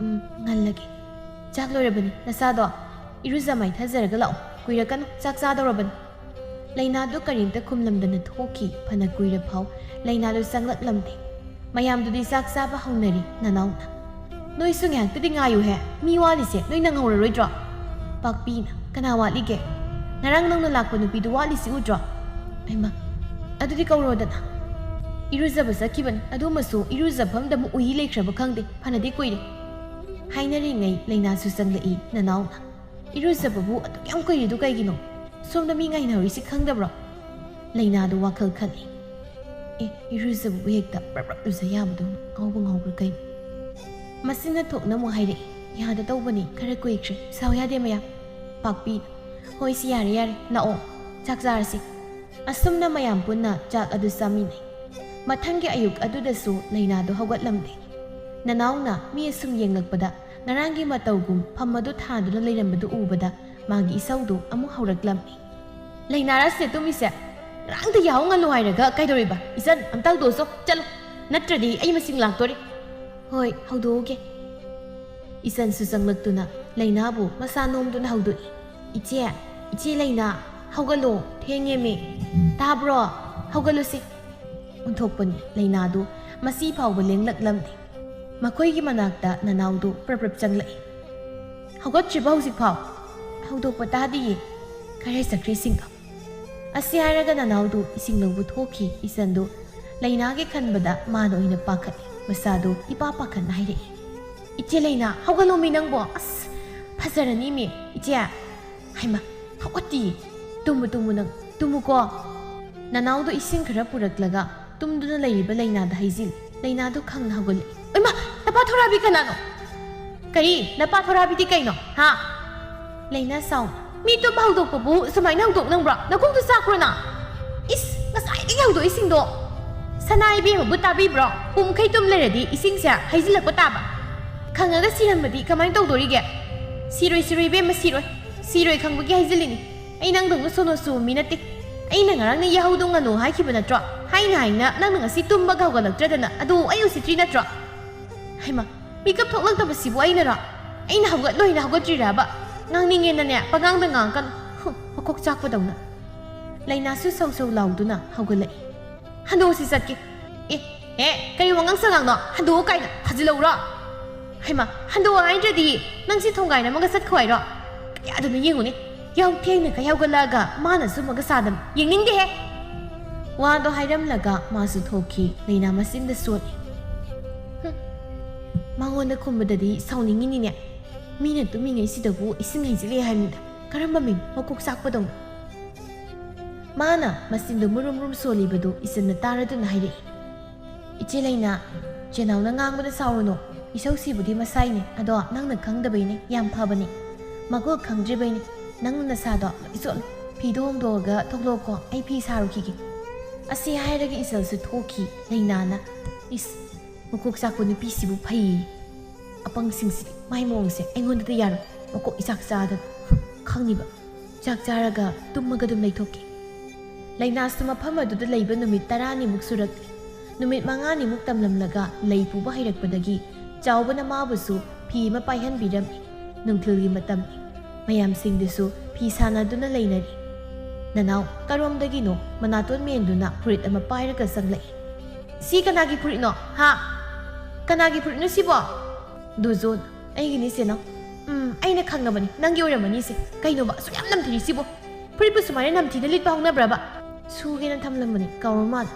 "ꯎꯝ, ꯉꯜꯂꯒꯦ꯫" "ꯆꯥꯛ ꯂꯣꯏꯔꯕꯅꯤ, ꯅꯁꯥꯗꯣ ꯏꯔꯨꯖ ꯃꯥꯏꯊꯖꯔꯒ ꯂꯥꯛꯑꯣ꯫ ꯀꯨꯏꯔꯛꯀꯅꯨ, ꯆꯥꯛ ꯆꯥꯗꯧꯔꯕꯅꯤ꯫" ꯂꯩꯅꯥꯗꯣ ꯀꯔꯤꯝꯇ ꯈꯨꯝꯂꯝꯗꯅ ꯊꯣꯛꯈꯤ꯫ ꯐꯅ ꯀꯨꯏꯔ ꯐꯥꯎ ꯂꯩꯅꯥꯗꯣ ꯆꯪꯂꯛꯂꯝꯗꯦ꯫ ꯃꯌꯥꯝꯗꯨꯗꯤ ꯆꯥꯛ ꯆꯥꯕ ꯍꯧꯅꯔꯤ꯫ ꯅꯅꯥꯎꯅ, "ꯅꯣꯏꯁꯨ ꯉꯥꯏꯍꯥꯛꯇꯗꯤ ꯉꯥꯏꯌꯨꯍꯦ, ꯃꯤ ꯋꯥꯠꯂꯤꯁꯦ ꯅꯣꯏ ꯅꯪꯍꯧꯔꯔꯣꯏꯗ꯭ꯔꯣ?" ꯄꯥꯛꯄꯤꯅ, "ꯀꯅꯥ ꯋꯥꯠꯂꯤꯒꯦ? ꯉꯔꯥꯡ ꯅꯧꯅ ꯂꯥꯛꯄ ꯅꯨꯄꯤꯗꯨ ꯋꯥꯠꯂꯤꯁꯤ ꯎꯗ꯭ꯔꯣ?" "ꯍꯩꯃꯥ, ꯑꯗꯨꯗꯤ ꯀꯧꯔꯣꯗꯅ꯫" "ꯏꯔꯨꯖꯕ ꯆꯠꯈꯤꯕꯅꯤ, ꯑꯗꯨꯃꯁꯨ ꯏꯔꯨꯖꯐꯝꯗ ꯑꯃꯨꯛ ꯎꯏ ꯂꯩꯈ꯭ꯔꯕ ꯈꯪꯗꯦ, ꯐꯅꯗꯤ ꯀꯨꯏꯔꯦ꯫" ꯍꯥꯏꯅꯔꯤꯉꯩ ꯂꯩꯅꯥꯁꯨ ꯆꯪꯂꯛꯏ꯫ ꯅꯅꯥꯎꯅ, "ꯏꯔꯨꯖꯕꯕꯨ ꯑꯗꯨꯛ ꯌꯥꯝ ꯀꯨꯏꯔꯤꯗꯨ ꯀꯩꯒꯤꯅꯣ? ꯁꯣꯝꯗ ꯃꯤ ꯉꯥꯏꯅꯔꯤꯁꯤ ꯈꯪꯗꯕ꯭ꯔꯣ?" ꯂꯩꯅꯥꯗꯨ ꯋꯥꯈꯜ ꯈꯜꯂꯤ꯫ "ꯑꯦ, ꯏꯔꯨꯖꯕꯕꯨ ꯍꯦꯛꯇ ꯄ꯭ꯔꯞ ꯄ꯭ꯔꯞ ꯂꯨꯖ ꯌꯥꯕꯗꯨ ꯉꯥꯎꯕ ꯉꯥꯎꯕ꯭ꯔꯥ ꯀꯩꯅꯣ?" ꯃꯁꯤꯅ ꯊꯣꯛꯅ ꯑꯃꯨꯛ ꯍꯥꯏꯔꯛꯏ꯫ "ꯌꯥꯗ ꯇꯧꯕꯅꯤ, ꯈꯔ ꯀꯨꯏꯈ꯭ꯔꯦ, ꯁꯥꯎ ꯌꯥꯗꯦ ꯃꯌꯥꯝ꯫" ꯄꯥꯛꯄꯤ, "ꯍꯣꯏ, ꯁꯤ ꯌꯥꯔꯦ, ꯌꯥꯔꯦ, ꯂꯥꯛꯑꯣ, ꯆꯥꯛ ꯆꯥꯔꯁꯤ꯫" ꯑꯁꯨꯝꯅ ꯃꯌꯥꯝ ꯄꯨꯟꯅ ꯆꯥꯛ ꯑꯗꯨ ꯆꯥꯃꯤꯟꯅꯩ꯫ ꯃꯊꯪꯒꯤ ꯑꯌꯨꯛ ꯑꯗꯨꯗꯁꯨ ꯂꯩꯅꯥꯗꯨ ꯍꯧꯒꯠꯂꯝꯗꯦ꯫ ꯅꯅꯥꯎꯅ ꯃꯤ ꯑꯁꯨꯝ ꯌꯦꯡꯂꯛꯄꯗ ꯉꯔꯥꯡꯒꯤ ꯃꯇꯧꯒꯨꯝ ꯐꯝ ꯑꯗꯨ ꯊꯥꯗꯨꯅ ꯂꯩꯔꯝꯕꯗꯨ ꯎꯕꯗ ꯃꯥꯒꯤ ꯏꯁꯧꯗꯨ ꯑꯃꯨꯛ ꯍꯧꯔꯛꯂꯝꯃꯤ꯫ "ꯂꯩꯅꯥꯔꯁꯦ ꯇꯨꯝꯃꯤꯁꯦ? ꯉꯔꯥꯡꯗ ꯌꯥꯍꯧ ꯉꯜꯂꯨ ꯍꯥꯏꯔꯒ ꯀꯩꯗꯧꯔꯤꯕ? ꯏꯆꯟ, ꯑꯝꯇ ꯍꯧꯗꯣꯛꯑꯁꯣ, ꯆꯠꯂꯣ, ꯅꯠꯇ꯭ꯔꯗꯤ ꯑꯩ ꯃꯁꯤꯡ ꯂꯥꯛꯇꯣꯔꯦ꯫" "ꯍꯣꯏ, ꯍꯧꯗꯣꯛꯎꯒꯦ꯫" ꯏꯆꯟꯁꯨ ꯆꯪꯂꯛꯇꯨꯅ ꯂꯩꯅꯥꯕꯨ ꯃꯁꯥ ꯅꯣꯝꯗꯨꯅ ꯍꯧꯗꯣꯛꯏ꯫ "ꯏꯆꯦ, ꯏꯆꯦ ꯂꯩꯅꯥ, ꯍꯧꯒꯠꯂꯣ, ꯊꯦꯡꯉꯦꯃꯤ꯫ ꯇꯥꯕ꯭ꯔꯣ? ꯍꯧꯒꯠꯂꯨꯁꯤ꯫" ꯑꯣꯟꯊꯣꯛꯄꯅꯤ, ꯂꯩꯅꯥꯗꯨ ꯃꯁꯤ ꯐꯥꯎꯕ ꯂꯦꯡꯂꯛꯂꯝꯗꯦ꯫ ꯃꯈꯣꯏꯒꯤ ꯃꯅꯥꯛꯇ ꯅꯅꯥꯎꯗꯨ ꯄ꯭ꯔꯞ ꯄ꯭ꯔꯞ ꯆꯪꯂꯛꯏ꯫ "ꯍꯧꯒꯠꯇ꯭ꯔꯤꯕ ꯍꯧꯖꯤꯛꯐꯥꯎ?" "ꯍꯧꯗꯣꯛꯄ ꯇꯥꯗꯤꯌꯦ, ꯀꯔꯥꯏ ꯆꯠꯈ꯭ꯔꯦ ꯏꯁꯤꯡꯗꯣ?" ꯑꯁꯤ ꯍꯥꯏꯔꯒ ꯅꯅꯥꯎꯗꯨ ꯏꯁꯤꯡ ꯂꯧꯕ ꯊꯣꯛꯈꯤ꯫ ꯏꯆꯟꯗꯨ ꯂꯩꯅꯥꯒꯤ ꯈꯟꯕꯗ ꯃꯥꯅ ꯑꯣꯏꯅ ꯄꯥꯈꯠꯂꯤ꯫ ꯃꯆꯥꯗꯨ ꯏꯄꯥ ꯄꯥꯈꯠꯅ ꯍꯥꯏꯔꯛꯏ꯫ "ꯏꯆꯦ ꯂꯩꯅꯥ, ꯍꯧꯒꯠꯂꯣꯃꯤ ꯅꯪꯕꯣ꯫ ꯑꯁ, ꯐꯖꯔꯅꯤꯃꯤ, ꯏꯆꯦ꯫ ꯍꯩꯃꯥ, ꯍꯧꯒꯠꯇꯤꯌꯦ꯫ ꯇꯨꯝꯃꯨ, ꯇꯨꯝꯃꯨ ꯅꯪ, ꯇꯨꯝꯃꯨꯀꯣ꯫" ꯅꯅꯥꯎꯗꯨ ꯏꯁꯤꯡ ꯈꯔ ꯄꯨꯔꯛꯂꯒ ꯇꯨꯝꯗꯨꯅ ꯂꯩꯔꯤꯕ ꯂꯩꯅꯥꯗ ꯍꯩꯖꯤꯜꯂꯤ꯫ ꯂꯩꯅꯥꯗꯨ ꯈꯪꯅ ꯍꯧꯒꯠꯂꯛꯏ꯫ "ꯏꯃꯥ, ꯇꯄꯥ ꯊꯣꯔꯥꯕꯤ ꯀꯅꯥꯅꯣ?" ꯀꯔꯤ? ꯅꯄꯥ ꯊꯣꯔꯥꯕꯤꯗꯤ ꯀꯩꯅꯣ? ꯍꯥ? ꯂꯩꯅꯥ ꯁꯥꯎ꯫ ꯃꯤ ꯇꯨꯝꯕ ꯍꯧꯗꯣꯛꯄꯕꯨ ꯁꯨꯃꯥꯏꯅ ꯍꯧꯗꯣꯛꯅꯕ꯭ꯔꯣ? ꯅꯀꯣꯛꯇꯨ ꯆꯥꯛꯄ꯭ꯔꯣ ꯅꯪ? ꯏꯁ, ꯉꯁꯥꯏꯗꯒꯤ ꯍꯧꯗꯣꯛꯏꯁꯤꯡꯗꯣ꯫ ꯁꯅꯥ ꯏꯕꯦꯝꯃꯕꯨ ꯇꯥꯕꯤꯕ꯭ꯔꯣ? ꯄꯨꯡꯈꯩ ꯇꯨꯝ ꯂꯩꯔꯗꯤ ꯏꯁꯤꯡꯁꯦ ꯍꯩꯖꯤꯜꯂꯛꯄ ꯇꯥꯕ꯫ ꯈꯪꯉꯒ ꯁꯤꯔꯝꯕꯗꯤ ꯀꯃꯥꯏꯅ ꯇꯧꯗꯣꯔꯤꯒꯦ? ꯁꯤꯔꯣꯏ, ꯁꯤꯔꯣꯏ ꯏꯕꯦꯝꯃ, ꯁꯤꯔꯣꯏ꯫ ꯁꯤꯔꯣꯏ ꯈꯪꯕꯒꯤ ꯍꯩꯖꯤꯜꯂꯤꯅꯤ꯫ ꯑꯩ ꯅꯪꯗꯧꯅ ꯁꯣꯅꯣ ꯆꯨꯕ ꯃꯤ ꯅꯠꯇꯦ꯫ ꯑꯩꯅ ꯉꯔꯥꯡꯅ ꯌꯥꯍꯧꯗꯣ ꯉꯟꯅꯨ ꯍꯥꯏꯈꯤꯕ ꯅꯠꯇ꯭ꯔꯣ? ꯍꯥꯏꯅ ꯍꯥꯏꯅ ꯅꯪꯅ ꯉꯁꯤ ꯇꯨꯝꯕꯒ ꯍꯧꯒꯠꯂꯛꯇ꯭ꯔꯗꯅ ꯑꯗꯨ ꯑꯩ ꯎꯁꯤꯠꯇ꯭ꯔꯤ ꯅꯠꯇ꯭ꯔꯣ? ꯍꯩꯃꯥ, ꯃꯤꯀꯞ ꯊꯣꯛꯂꯛꯇꯕꯁꯤꯕꯨ ꯑꯩꯅꯔꯣ? ꯑꯩꯅ ꯍꯧꯒꯠꯂꯣꯏꯅ ꯍꯧꯒꯠꯇ꯭ꯔꯤꯔꯕ? ꯉꯥꯡꯅꯤꯡꯉꯦꯅꯅꯦ ꯄꯉꯥꯡꯗ ꯉꯥꯡꯉꯛꯀꯅꯨ꯫ ꯍꯨꯝ, ꯃꯀꯣꯛ ꯆꯥꯛꯄꯗꯧꯅ꯫ ꯂꯩꯅꯥꯁꯨ ꯁꯧ ꯁꯧ ꯂꯥꯎꯗꯨꯅ ꯍꯧꯒꯠꯂꯛꯏ꯫ ꯍꯟꯗꯣꯛꯑꯁꯤ ꯆꯠꯀꯦ꯫ ꯑꯦ, ꯑꯦ, ꯀꯔꯤ ꯋꯥꯉꯥꯡ ꯁꯉꯥꯡꯅꯣ? ꯍꯟꯗꯣꯛꯑꯣ ꯀꯥꯏꯅ ꯊꯥꯖꯤꯜꯂꯧꯔꯣ? ꯍꯩꯃꯥ, ꯍꯟꯗꯣꯛꯑꯣ ꯍꯥꯏꯗ꯭ꯔꯗꯤ ꯅꯪ ꯁꯤ ꯊꯣꯡꯒꯥꯏꯔꯝꯃꯒ ꯆꯠꯈꯣ ꯍꯥꯏꯔꯣ? ꯀꯌꯥꯗꯅꯣ ꯌꯦꯡꯉꯨꯅꯦ꯫ ꯌꯥꯍꯧ ꯊꯦꯡꯅ ꯀꯩ ꯍꯧꯒꯠꯂꯛꯑꯒ ꯃꯥꯅ ꯁꯨꯝꯃꯒ ꯁꯥꯗꯅ ꯌꯦꯡꯅꯤꯡꯗꯦꯍꯦ꯫ ꯋꯥꯗꯣ ꯍꯥꯏꯔꯝꯂꯒ ꯃꯥꯁꯨ ꯊꯣꯛꯈꯤ꯫ ꯂꯩꯅꯥ ꯃꯆꯤꯟꯗ ꯁꯣꯠꯂꯤ꯫ ꯍꯨꯝ꯫ ꯃꯉꯣꯟꯗ ꯈꯨꯝꯕꯗꯗꯤ ꯁꯥꯎꯅꯤꯡꯉꯤꯅꯤꯅꯦ꯫ ꯃꯤꯅ ꯇꯨꯝꯃꯤꯉꯩꯁꯤꯗꯕꯨ ꯏꯁꯤꯡ ꯍꯩꯖꯤꯜꯂꯦ ꯍꯥꯏꯕꯅꯤꯗ꯫ ꯀꯔꯝꯕ ꯃꯤꯡ? ꯃꯀꯣꯛ ꯆꯥꯛꯄꯗꯧꯅ꯫ ꯃꯥꯅ ꯃꯆꯤꯟꯗꯨ ꯃꯨꯔꯨꯝ ꯃꯨꯔꯨꯝ ꯁꯣꯜꯂꯤꯕꯗꯨ ꯏꯆꯟꯅ ꯇꯥꯔꯗꯨꯅ ꯍꯥꯏꯔꯛꯏ꯫ "ꯏꯆꯦ ꯂꯩꯅꯥ, ꯆꯦꯅꯥꯎꯅ ꯉꯥꯡꯕꯗ ꯁꯥꯎꯔꯨꯅꯨ꯫ ꯏꯁꯧꯁꯤꯕꯨꯗꯤ ꯃꯁꯥꯏꯅꯦ, ꯑꯗꯣ ꯅꯪꯅ ꯈꯪꯗꯕꯩꯅꯦ, ꯌꯥꯝ ꯐꯕꯅꯦ꯫ ꯃꯒꯨꯟ ꯈꯪꯗ꯭ꯔꯤꯕꯩꯅꯦ꯫ ꯅꯪꯅ ꯅꯁꯥꯗꯣ ꯂꯣꯏ ꯆꯣꯠꯂꯦ꯫ ꯐꯤꯗꯣ ꯍꯣꯡꯗꯣꯛꯑꯒ ꯊꯣꯛꯂꯛꯑꯣꯀꯣ, ꯑꯩ ꯐꯤ ꯁꯥꯔꯨꯈꯤꯒꯦ꯫" ꯑꯁꯤ ꯍꯥꯏꯔꯒ ꯏꯆꯜꯁꯨ ꯊꯣꯛꯈꯤ꯫ ꯂꯩꯅꯥꯅ, "ꯏꯁ, ꯃꯀꯣꯛ ꯆꯥꯛꯄ ꯅꯨꯄꯤꯁꯤꯕꯨ ꯐꯩꯌꯦ꯫ ꯑꯄꯪꯁꯤꯡꯁꯤꯗꯤ ꯃꯥꯏ ꯃꯑꯣꯡꯁꯦ ꯑꯩꯉꯣꯟꯗꯗꯤ ꯌꯥꯔꯣꯏ꯫ ꯃꯀꯣꯛ ꯏꯆꯥꯛ ꯆꯥꯗꯅ꯫ ꯍꯨꯝ, ꯈꯪꯅꯤꯕ꯫" ꯆꯥꯛ ꯆꯥꯔꯒ ꯇꯨꯝꯃꯒ ꯑꯗꯨꯝ ꯂꯩꯊꯣꯛꯈꯤ꯫ ꯂꯩꯅꯥꯁꯨ ꯃꯐꯝ ꯑꯗꯨꯗ ꯂꯩꯕ ꯅꯨꯃꯤꯠ ꯇꯔꯥꯅꯤꯃꯨꯛ ꯁꯨꯔꯛꯂꯦ꯫ ꯅꯨꯃꯤꯠ ꯃꯉꯥꯅꯤꯃꯨꯛ ꯇꯝꯂꯝꯂꯒ ꯂꯩ ꯄꯨꯕ ꯍꯩꯔꯛꯄꯗꯒꯤ ꯆꯥꯎꯕꯅ ꯃꯥꯕꯨꯁꯨ ꯐꯤ ꯑꯃ ꯄꯥꯏꯍꯟꯕꯤꯔꯝꯃꯤ꯫ ꯅꯨꯡꯊꯤꯜꯒꯤ ꯃꯇꯝꯅꯤ꯫ ꯃꯌꯥꯝꯁꯤꯡꯗꯨꯁꯨ ꯐꯤ ꯁꯥꯟꯅꯗꯨꯅ ꯂꯩꯅꯔꯤ꯫ "ꯅꯅꯥꯎ, ꯀꯔꯣꯝꯗꯒꯤꯅꯣ?" ꯃꯅꯥꯇꯣꯟ ꯃꯦꯟꯗꯨꯅ ꯐꯨꯔꯤꯠ ꯑꯃ ꯄꯥꯏꯔꯒ ꯆꯪꯂꯛꯏ꯫ "ꯁꯤ ꯀꯅꯥꯒꯤ ꯐꯨꯔꯤꯠꯅꯣ? ꯍꯥ? ꯀꯅꯥꯒꯤ ꯐꯨꯔꯤꯠꯅꯣ ꯁꯤꯕꯣ?" "ꯗꯣꯖꯣꯟ, ꯑꯩꯒꯤꯅꯤ ꯆꯦꯅꯥꯎ꯫" "ꯎꯝ, ꯑꯩꯅ ꯈꯪꯉꯕꯅꯤ, ꯅꯪꯒꯤ ꯑꯣꯏꯔꯝꯃꯅꯤꯁꯦ꯫ ꯀꯩꯅꯣꯕ ꯑꯁꯨꯛ ꯌꯥꯝ ꯅꯝꯊꯤꯔꯤꯁꯤꯕꯣ? ꯐꯨꯔꯤꯠꯄꯨ ꯁꯨꯃꯥꯏꯅ ꯅꯝꯊꯤꯅ ꯂꯤꯠꯄ ꯍꯧꯅꯕ꯭ꯔꯕ?" "ꯁꯨꯒꯦꯅ ꯊꯝꯂꯝꯕꯅꯤ, ꯀꯥꯎꯔ ꯃꯥꯜꯂꯦ꯫"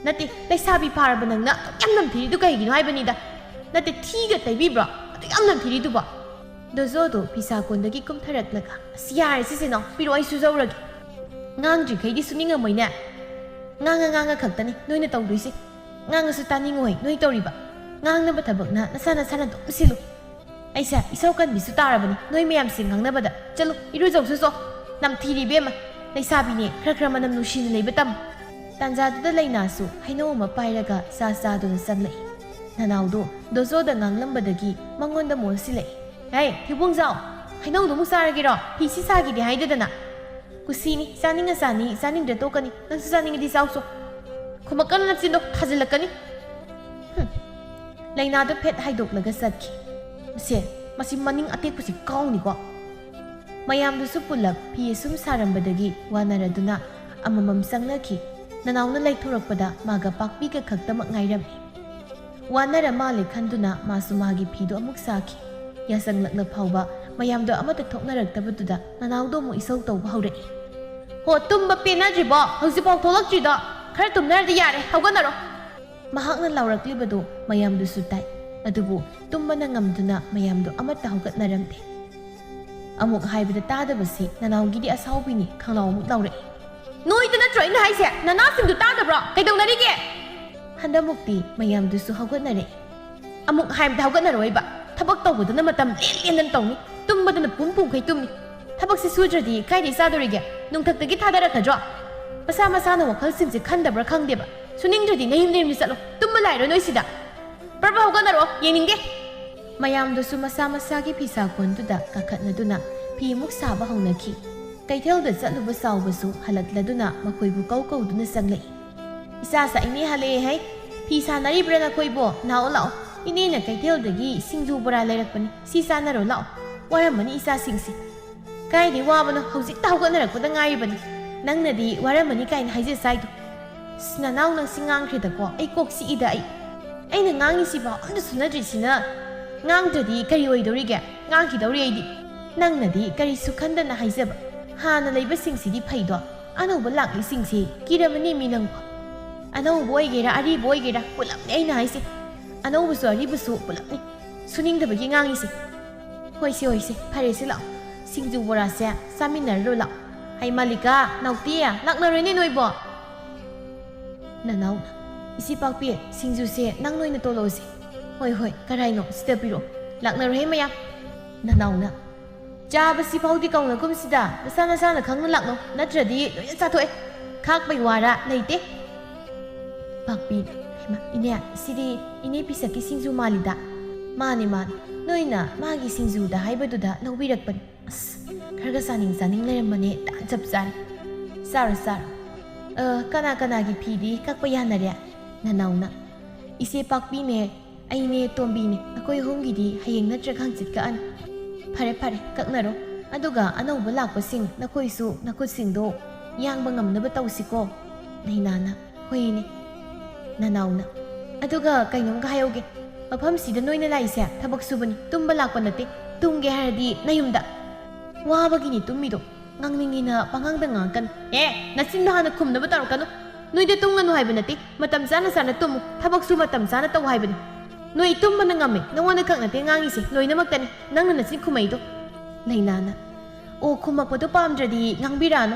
"ꯅꯠꯇꯦ, ꯂꯩꯁꯥꯕꯤ ꯐꯥꯔꯕ ꯅꯪꯅ ꯑꯗꯨꯛ ꯌꯥꯝ ꯅꯝꯊꯤꯔꯤꯗꯨ ꯀꯩꯒꯤꯅꯣ ꯍꯥꯏꯕꯅꯤꯗ꯫ ꯅꯠꯇꯦ, ꯊꯤꯒ ꯇꯩꯕꯤꯕ꯭ꯔꯣ ꯑꯗꯨꯛ ꯌꯥꯝ ꯅꯝꯊꯤꯔꯤꯗꯨꯕꯣ?" ꯗꯣꯖꯣꯗꯣ ꯐꯤꯁꯥ ꯀꯣꯟꯗꯒꯤ ꯀꯨꯝꯊꯔꯛꯂꯒ, "ꯑꯁ, ꯌꯥꯔꯦ ꯁꯤꯁꯦ ꯅꯣ, ꯄꯤꯔꯛꯑꯣ, ꯑꯩ ꯁꯨꯖꯧꯔꯒꯦ꯫" "ꯉꯥꯡꯗ꯭ꯔꯤꯈꯩꯗꯤ ꯁꯨꯅꯤꯡꯉꯝꯃꯣꯏꯅꯦ꯫ ꯉꯥꯡꯉ ꯉꯥꯡꯉ ꯈꯛꯇꯅꯤ ꯅꯣꯏꯅ ꯇꯧꯗꯣꯏꯁꯦ꯫ ꯉꯥꯡꯉꯁꯨ ꯇꯥꯅꯤꯡꯉꯣꯏ ꯅꯣꯏ ꯇꯧꯔꯤꯕ꯫ ꯉꯥꯡꯅꯕ ꯊꯕꯛꯅ ꯅꯁꯥ ꯅꯁꯥꯅ ꯑꯗꯨꯝ ꯁꯤꯜꯂꯨ꯫" ꯑꯩꯁꯦ ꯏꯁꯧ ꯀꯟꯕꯤꯁꯨ ꯇꯥꯔꯕꯅꯤ ꯅꯣꯏ ꯃꯌꯥꯝꯁꯦ ꯉꯥꯡꯅꯕꯗ꯫ ꯆꯠꯂꯨ, ꯏꯔꯨꯖꯧꯁꯨ ꯆꯣ꯫ ꯅꯝꯊꯤꯔꯤ ꯏꯕꯦꯝꯃ꯫ ꯂꯩꯁꯥꯕꯤꯅꯦ, ꯈꯔ ꯈꯔ ꯃꯅꯝ ꯅꯨꯡꯁꯤꯅ ꯂꯩꯕ ꯇꯝꯃꯨ꯫ ꯇꯥꯟꯖꯥꯗꯨꯗ ꯂꯩꯅꯥꯁꯨ ꯍꯩꯅꯧ ꯑꯃ ꯄꯥꯏꯔꯒ ꯆꯥ ꯆꯥꯗꯨꯅ ꯆꯪꯂꯛꯏ꯫ ꯅꯅꯥꯎꯗꯣ ꯗꯣꯖꯣꯗ ꯉꯥꯡꯂꯝꯕꯗꯒꯤ ꯃꯉꯣꯟꯗ ꯃꯣꯟꯁꯤꯜꯂꯛꯏ꯫ "ꯍꯦ, ꯊꯤꯕꯣꯡꯖꯥꯎ, ꯍꯩꯅꯧꯗꯨ ꯑꯃꯨꯛ ꯆꯥꯔꯒꯦꯔꯣ? ꯐꯤꯁꯤ ꯁꯥꯈꯤꯗꯦ ꯍꯥꯏꯗꯗꯅ꯫ ꯀꯨꯁꯤꯅꯤ, ꯆꯥꯅꯤꯡꯉ ꯆꯥꯅꯤ, ꯆꯥꯅꯤꯡꯗ꯭ꯔ ꯇꯣꯛꯀꯅꯤ꯫ ꯅꯪꯁꯨ ꯆꯥꯅꯤꯡꯉꯗꯤ ꯆꯥꯎ ꯆꯣ꯫ ꯈꯨꯝꯃꯛꯀꯅꯨ, ꯅꯆꯤꯟꯗꯣ ꯊꯥꯖꯤꯜꯂꯛꯀꯅꯤ꯫" ꯍꯨꯝ꯫ ꯂꯩꯅꯥꯗꯣ ꯐꯦꯠ ꯍꯥꯏꯗꯣꯛꯂꯒ ꯆꯠꯈꯤ꯫ "ꯃꯁꯦ, ꯃꯁꯤ ꯃꯅꯤꯡ ꯑꯇꯦꯛꯄꯁꯤ ꯀꯥꯎꯅꯤꯀꯣ꯫" ꯃꯌꯥꯝꯗꯨꯁꯨ ꯄꯨꯂꯞ ꯐꯤ ꯑꯁꯨꯝ ꯁꯥꯔꯝꯕꯗꯒꯤ ꯋꯥꯅꯔꯗꯨꯅ ꯑꯃꯃꯝ ꯆꯪꯅꯈꯤ꯫ ꯅꯅꯥꯎꯅ ꯂꯩꯊꯣꯔꯛꯄꯗ ꯃꯥꯒ ꯄꯥꯛꯄꯤꯒ ꯈꯛꯇꯃꯛ ꯉꯥꯏꯔꯝꯃꯤ꯫ ꯋꯥꯅꯔ ꯃꯥꯜꯂꯦ ꯈꯟꯗꯨꯅ ꯃꯥꯁꯨ ꯃꯥꯒꯤ ꯐꯤꯗꯣ ꯑꯃꯨꯛ ꯁꯥꯈꯤ꯫ ꯌꯥꯆꯪꯂꯛꯂ ꯐꯥꯎꯕ ꯃꯌꯥꯝꯗꯣ ꯑꯃꯠꯇ ꯊꯣꯛꯅꯔꯛꯇꯕꯗꯨꯗ ꯅꯅꯥꯎꯗꯣ ꯑꯃꯨꯛ ꯏꯁꯧ ꯇꯧꯕ ꯍꯧꯔꯛꯏ꯫ "ꯍꯣ, ꯇꯨꯝꯕ ꯄꯦꯟꯅꯗ꯭ꯔꯤꯕꯣ? ꯍꯧꯖꯤꯛꯐꯥꯎ ꯊꯣꯛꯂꯛꯇ꯭ꯔꯤꯗꯣ? ꯈꯔ ꯇꯨꯝꯅꯔꯗꯤ ꯌꯥꯔꯦ, ꯍꯧꯒꯠꯅꯔꯣ꯫" ꯃꯍꯥꯛꯅ ꯂꯥꯎꯔꯛꯂꯤꯕꯗꯨ ꯃꯌꯥꯝꯗꯨꯁꯨ ꯇꯥꯏ꯫ ꯑꯗꯨꯕꯨ ꯇꯨꯝꯕꯅ ꯉꯝꯗꯨꯅ ꯃꯌꯥꯝꯗꯨ ꯑꯃꯠꯇ ꯍꯧꯒꯠꯅꯔꯝꯗꯦ꯫ ꯑꯃꯨꯛ ꯍꯥꯏꯕꯗ ꯇꯥꯗꯕꯁꯤ ꯅꯅꯥꯎꯒꯤꯗꯤ ꯑꯁꯥꯎꯕꯤꯅꯤ, ꯈꯪꯂꯥꯎ ꯑꯃꯨꯛ ꯂꯥꯎꯔꯛꯏ꯫ "ꯅꯣꯏꯗ ꯅꯠꯇ꯭ꯔꯣ ꯑꯩꯅ ꯍꯥꯏꯁꯦ? ꯅꯅꯥꯁꯤꯡꯗꯨ ꯇꯥꯗꯕ꯭ꯔꯣ? ꯀꯩꯗꯧꯅꯔꯤꯒꯦ?" ꯍꯟꯗꯛꯃꯨꯛꯇꯤ ꯃꯌꯥꯝꯗꯨꯁꯨ ꯍꯧꯒꯠꯅꯔꯛꯏ꯫ "ꯑꯃꯨꯛ ꯍꯥꯏꯕꯗ ꯍꯧꯒꯠꯅꯔꯣꯏꯕ꯫ ꯊꯕꯛ ꯇꯧꯕꯗꯅ ꯃꯇꯝ ꯂꯦꯟ ꯂꯦꯟꯗꯅ ꯇꯧꯅꯤ, ꯇꯨꯝꯕꯗꯅ ꯄꯨꯝ ꯄꯨꯝꯈꯩ ꯇꯨꯝꯅꯤ꯫ ꯊꯕꯛꯁꯤ ꯁꯨꯗ꯭ꯔꯗꯤ ꯀꯥꯏꯗꯩ ꯆꯥꯗꯣꯔꯤꯒꯦ? ꯅꯨꯡꯊꯛꯇꯒꯤ ꯊꯥꯗꯔꯛꯀꯗ꯭ꯔꯣ? ꯃꯁꯥ ꯃꯁꯥꯅ ꯋꯥꯈꯜꯁꯤꯡꯁꯦ ꯈꯟꯗꯕ꯭ꯔꯥ ꯈꯪꯗꯦꯕ꯫ ꯁꯨꯅꯤꯡꯗ꯭ꯔꯗꯤ ꯅꯌꯨꯝ ꯅꯌꯨꯝꯗ ꯆꯠꯂꯣ, ꯇꯨꯝꯕ ꯂꯥꯏꯔꯣ ꯅꯣꯏꯁꯤꯗ꯫ ꯄ꯭ꯔꯚ, ꯍꯧꯒꯠꯅꯔꯣ, ꯌꯦꯡꯅꯤꯡꯗꯦ꯫" ꯃꯌꯥꯝꯗꯨꯁꯨ ꯃꯁꯥ ꯃꯁꯥꯒꯤ ꯐꯤꯁꯥ ꯀꯣꯟꯗꯨꯗ ꯀꯥꯈꯠꯅꯗꯨꯅ ꯐꯤ ꯑꯃꯨꯛ ꯁꯥꯕ ꯍꯧꯅꯈꯤ꯫ ꯀꯩꯊꯦꯜꯗ ꯆꯠꯂꯨꯕ ꯆꯥꯎꯕꯁꯨ ꯍꯜꯂꯛꯂꯗꯨꯅ ꯃꯈꯣꯏꯕꯨ ꯀꯧ ꯀꯧꯗꯨꯅ ꯆꯪꯂꯛꯏ꯫ "ꯏꯆꯥ ꯁꯥꯏꯅꯦ ꯍꯜꯂꯛꯑꯦ ꯍꯥꯏ꯫ ꯐꯤ ꯁꯥꯟꯅꯔꯤꯕ꯭ꯔꯥ ꯅꯈꯣꯏꯕꯣ? ꯂꯥꯛꯑꯣ, ꯂꯥꯛꯑꯣ꯫ ꯏꯅꯦꯅ ꯀꯩꯊꯦꯜꯗꯒꯤ ꯁꯤꯡꯖꯨ ꯕꯣꯔꯥ ꯂꯩꯔꯛꯄꯅꯤ꯫ ꯁꯤ ꯆꯥꯅꯔꯣ ꯂꯥꯛꯑꯣ꯫ ꯋꯥꯔꯝꯃꯅꯤ ꯏꯆꯥꯁꯤꯡꯁꯦ꯫" "ꯀꯥꯏꯗꯩ ꯋꯥꯕꯅꯣ? ꯍꯧꯖꯤꯛꯇ ꯍꯧꯒꯠꯅꯔꯛꯄꯗ ꯉꯥꯏꯔꯤꯕꯅꯤ꯫ ꯅꯪꯅꯗꯤ ꯋꯥꯔꯝꯃꯅꯤ ꯀꯥꯏꯅ ꯍꯥꯏꯖ ꯆꯥꯏꯗꯣ꯫ ꯑꯁ, ꯅꯅꯥꯎ ꯅꯪꯁꯤ ꯉꯥꯡꯈ꯭ꯔꯦꯗꯀꯣ꯫ ꯑꯩ ꯀꯣꯛ ꯆꯤꯛꯏꯗ ꯑꯩ꯫ ꯑꯩꯅ ꯉꯥꯡꯉꯤꯁꯤꯐꯥꯎ ꯑꯝꯇ ꯁꯨꯅꯗ꯭ꯔꯤꯁꯤꯅ꯫ ꯉꯥꯡꯗ꯭ꯔꯗꯤ ꯀꯔꯤ ꯑꯣꯏꯗꯧꯔꯤꯒꯦ? ꯉꯥꯡꯈꯤꯗꯧꯔꯤ ꯑꯩꯗꯤ꯫ ꯅꯪꯅꯗꯤ ꯀꯔꯤꯁꯨ ꯈꯟꯗꯅ ꯍꯥꯏꯖꯕ꯫ ꯍꯥꯟꯅ ꯂꯩꯕꯁꯤꯡꯁꯤꯗꯤ ꯐꯩꯗꯣ꯫ ꯑꯅꯧꯕ ꯂꯥꯛꯂꯤꯁꯤꯡꯁꯤ ꯀꯤꯔꯝꯃꯅꯤ ꯃꯤ ꯅꯪꯕꯨ꯫ ꯑꯅꯧꯕ ꯑꯣꯏꯒꯦꯔꯥ, ꯑꯔꯤꯕ ꯑꯣꯏꯒꯦꯔꯥ, ꯄꯨꯂꯞꯅꯤ ꯑꯩꯅ ꯍꯥꯏꯁꯦ꯫ ꯑꯅꯧꯕꯁꯨ ꯑꯔꯤꯕꯁꯨ ꯄꯨꯂꯞꯅꯤ꯫ ꯁꯨꯅꯤꯡꯗꯕꯒꯤ ꯉꯥꯡꯉꯤꯁꯦ꯫ ꯍꯣꯏꯁꯦ, ꯍꯣꯏꯁꯦ, ꯐꯔꯦꯁꯦ, ꯂꯥꯛꯑꯣ꯫ ꯁꯤꯡꯖꯨ ꯕꯣꯔꯥꯁꯦ ꯆꯥꯃꯤꯟꯅꯔꯨꯔꯣ, ꯂꯥꯛꯑꯣ꯫ ꯍꯩ ꯃꯥꯂꯤꯀꯥ, ꯅꯥꯎꯇꯤ, ꯂꯥꯛꯅꯔꯣꯏꯅꯦ ꯅꯣꯏꯕꯣ꯫ ꯅꯅꯥꯎ, ꯏꯆꯦ ꯄꯥꯛꯄꯤ, ꯁꯤꯡꯖꯨꯁꯦ ꯅꯪ ꯅꯣꯏꯅ ꯇꯣꯂꯛꯑꯣꯁꯦ꯫ ꯍꯣꯏ, ꯍꯣꯏ, ꯀꯔꯥꯏꯅꯣ? ꯁꯤꯗ ꯄꯤꯔꯛꯑꯣ꯫ ꯂꯥꯛꯅꯔꯣꯍꯦ ꯃꯌꯥꯝ꯫ ꯅꯅꯥꯎꯅ, ꯆꯥꯕꯁꯤ ꯐꯥꯎꯗꯤ ꯀꯧꯅꯒꯨꯝꯁꯤꯗ, ꯅꯁꯥ ꯅꯁꯥꯅ ꯈꯪꯅ ꯂꯥꯛꯅꯧ, ꯅꯠꯇ꯭ꯔꯗꯤ ꯂꯣꯏꯅ ꯆꯥꯊꯣꯛꯑꯦ꯫ ꯈꯥꯛꯄꯩ ꯋꯥꯔꯥ ꯂꯩꯇꯦ꯫ ꯄꯥꯛꯄꯤ, ꯍꯩꯃꯥ, ꯏꯅꯦ, ꯁꯤꯗꯤ ꯏꯅꯦ ꯄꯤꯁꯛꯀꯤ ꯁꯤꯡꯖꯨ ꯃꯥꯜꯂꯤꯗ꯫ ꯃꯥꯅꯤ, ꯃꯥꯅꯤ, ꯅꯣꯏꯅ ꯃꯥꯒꯤ ꯁꯤꯡꯖꯨꯗ ꯍꯥꯏꯕꯗꯨꯗ ꯂꯧꯕꯤꯔꯛꯄꯅꯤ꯫ ꯑꯁ, ꯈꯔꯒ ꯆꯥꯅꯤꯡ ꯆꯥꯅꯤꯡ ꯂꯩꯔꯝꯕꯅꯦ, ꯇꯥꯟ ꯆꯞ ꯆꯥꯔꯦ꯫ ꯆꯥꯔꯣ, ꯆꯥꯔꯣ꯫ ꯑ, ꯀꯅꯥ ꯀꯅꯥꯒꯤ ꯐꯤꯗꯤ ꯀꯛꯄ ꯌꯥꯅꯔꯦ? ꯅꯅꯥꯎꯅ, ꯏꯆꯦ ꯄꯥꯛꯄꯤꯅꯦ, ꯑꯩꯅꯦ ꯇꯣꯝꯕꯤꯅꯦ, ꯑꯩꯈꯣꯏ ꯑꯍꯨꯝꯒꯤꯗꯤ ꯍꯌꯦꯡ ꯅꯠꯇ꯭ꯔꯒ ꯍꯪꯆꯤꯠ ꯀꯛꯑꯅꯤ꯫ ꯐꯔꯦ, ꯐꯔꯦ, ꯀꯛꯅꯔꯣ꯫ ꯑꯗꯨꯒ ꯑꯅꯧꯕ ꯂꯥꯛꯄꯁꯤꯡ, ꯅꯈꯣꯏꯁꯨ ꯅꯈꯨꯠꯁꯤꯡꯗꯣ ꯌꯥꯡꯕ ꯉꯝꯅꯕ ꯇꯧꯁꯤꯀꯣ꯫ ꯂꯩꯅꯥꯅ, ꯍꯣꯏꯅꯦ꯫ ꯅꯅꯥꯎꯅ, ꯑꯗꯨꯒ ꯀꯩꯅꯣꯝꯒ ꯍꯥꯏꯍꯧꯒꯦ꯫ ꯃꯐꯝꯁꯤꯗ ꯅꯣꯏꯅ ꯂꯥꯛꯏꯁꯦ ꯊꯕꯛ ꯁꯨꯕꯅꯤ, ꯇꯨꯝꯕ ꯂꯥꯛꯄ ꯅꯠꯇꯦ꯫ ꯇꯨꯝꯒꯦ ꯍꯥꯏꯔꯗꯤ ꯅꯌꯨꯝꯗ꯫ ꯋꯥꯕꯒꯤꯅꯤ ꯇꯨꯝꯃꯤꯗꯣ꯫ ꯉꯥꯡꯅꯤꯡꯉꯤꯅ ꯄꯉꯥꯡꯗ ꯉꯥꯡꯉꯛꯀꯅꯨ꯫ ꯑꯦ, ꯅꯆꯤꯟꯗꯣ ꯍꯥꯟꯅ ꯈꯨꯝꯅꯕ ꯇꯧꯔꯛꯀꯅꯨ꯫ ꯅꯣꯏꯗ ꯇꯨꯝꯒꯅꯨ ꯍꯥꯏꯕ ꯅꯠꯇꯦ, ꯃꯇꯝ ꯆꯥꯅ ꯆꯥꯅ ꯇꯨꯝꯃꯨ, ꯊꯕꯛꯁꯨ ꯃꯇꯝ ꯆꯥꯅ ꯇꯧ ꯍꯥꯏꯕꯅꯤ꯫ ꯅꯣꯏ ꯇꯨꯝꯕꯅ ꯉꯝꯃꯦ, ꯅꯉꯣꯟꯗ ꯈꯛ ꯅꯠꯇꯦ ꯉꯥꯡꯉꯤꯁꯦ, ꯂꯣꯏꯅꯃꯛꯇꯅꯤ ꯅꯪꯅ ꯅꯆꯤꯟ ꯈꯨꯝꯃꯛꯏꯗꯣ꯫ ꯂꯩꯅꯥꯅ, ꯑꯣ, ꯈꯨꯝꯃꯛꯄꯗꯣ ꯄꯥꯝꯗ꯭ꯔꯗꯤ ꯉꯥꯡꯕꯤꯔꯛꯑꯅꯨ꯫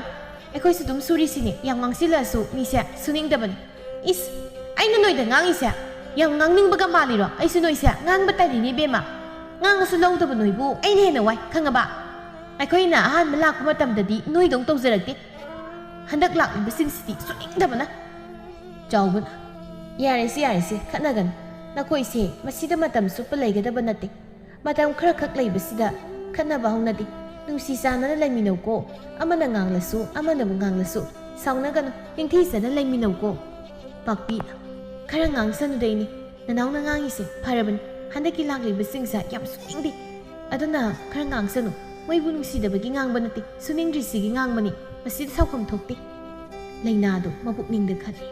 ꯑꯩꯈꯣꯏꯁꯨ ꯑꯗꯨꯝ ꯁꯨꯔꯤꯁꯤꯅꯦ, ꯌꯥꯝ ꯉꯥꯡꯁꯤꯜꯂꯛꯑꯁꯨ ꯃꯤꯁꯦ ꯁꯨꯅꯤꯡꯗꯕꯅꯤ꯫ ꯏꯁ, ꯑꯩꯅ ꯅꯣꯏꯗ ꯉꯥꯡꯉꯤꯁꯦ ꯌꯥꯝ ꯉꯥꯡꯅꯤꯡꯕꯒ ꯃꯥꯜꯂꯤꯔꯣ? ꯑꯩꯁꯨ ꯅꯣꯏꯁꯦ ꯉꯥꯡꯕ ꯇꯜꯂꯤꯅꯦ ꯏꯕꯦꯝꯃ꯫ ꯉꯥꯡꯉꯁꯨ ꯂꯧꯗꯕ ꯅꯣꯏꯕꯨ ꯑꯩꯅ ꯍꯦꯟꯅ ꯋꯥꯏ, ꯈꯪꯉꯕ? ꯑꯩꯈꯣꯏꯅ ꯑꯍꯥꯟꯕ ꯂꯥꯛꯄ ꯃꯇꯝꯗꯗꯤ ꯅꯣꯏꯗꯧ ꯇꯧꯖꯔꯛꯇꯦ꯫ ꯍꯟꯗꯛ ꯂꯥꯛꯂꯤꯕꯁꯤꯡꯁꯤꯗꯤ ꯁꯨꯅꯤꯡꯗꯕꯅ꯫ ꯆꯥꯎꯕꯅ, ꯌꯥꯔꯦꯁꯦ, ꯌꯥꯔꯦꯁꯦ, ꯈꯠꯅꯒꯅꯨ꯫ ꯅꯈꯣꯏꯁꯦ ꯃꯁꯤꯗ ꯃꯇꯝ ꯆꯨꯞꯄ ꯂꯩꯒꯗꯕ ꯅꯠꯇꯦ꯫ ꯃꯇꯝ ꯈꯔꯈꯛ ꯂꯩꯕꯁꯤꯗ ꯈꯠꯅꯕ ꯍꯧꯅꯗꯦ꯫ ꯅꯨꯡꯁꯤ ꯆꯥꯟꯅꯅ ꯂꯩꯃꯤꯟꯅꯧꯀꯣ꯫ ꯑꯃꯅ ꯉꯥꯡꯂꯁꯨ, ꯑꯃꯅꯕꯨ ꯉꯥꯡꯂꯁꯨ, ꯁꯥꯎꯅꯒꯅꯨ, ꯅꯤꯡꯊꯤꯖꯅ ꯂꯩꯃꯤꯟꯅꯧꯀꯣ꯫ ꯄꯥꯛꯄꯤꯅ, ꯈꯔ ꯉꯥꯡꯁꯅꯨꯗ ꯏꯅꯦ꯫ ꯅꯅꯥꯎꯅ ꯉꯥꯡꯉꯤꯁꯦ ꯐꯔꯕꯅꯤ꯫ ꯍꯟꯗꯛꯀꯤ ꯂꯥꯛꯂꯤꯕꯁꯤꯡꯁꯦ ꯌꯥꯝ ꯁꯨꯅꯤꯡꯗꯦ꯫ ꯑꯗꯨꯅ ꯈꯔ ꯉꯥꯡꯁꯅꯨ꯫ ꯃꯣꯏꯕꯨ ꯅꯨꯡꯁꯤꯗꯕꯒꯤ ꯉꯥꯡꯕ ꯅꯠꯇꯦ, ꯁꯨꯅꯤꯡꯗ꯭ꯔꯤꯁꯤꯒꯤ ꯉꯥꯡꯕꯅꯤ꯫ ꯃꯁꯤꯗ ꯁꯥꯎꯐꯝ ꯊꯣꯛꯇꯦ꯫ ꯂꯩꯅꯥꯗꯣ ꯃꯄꯨꯛꯅꯤꯡꯗ ꯈꯜꯂꯤ,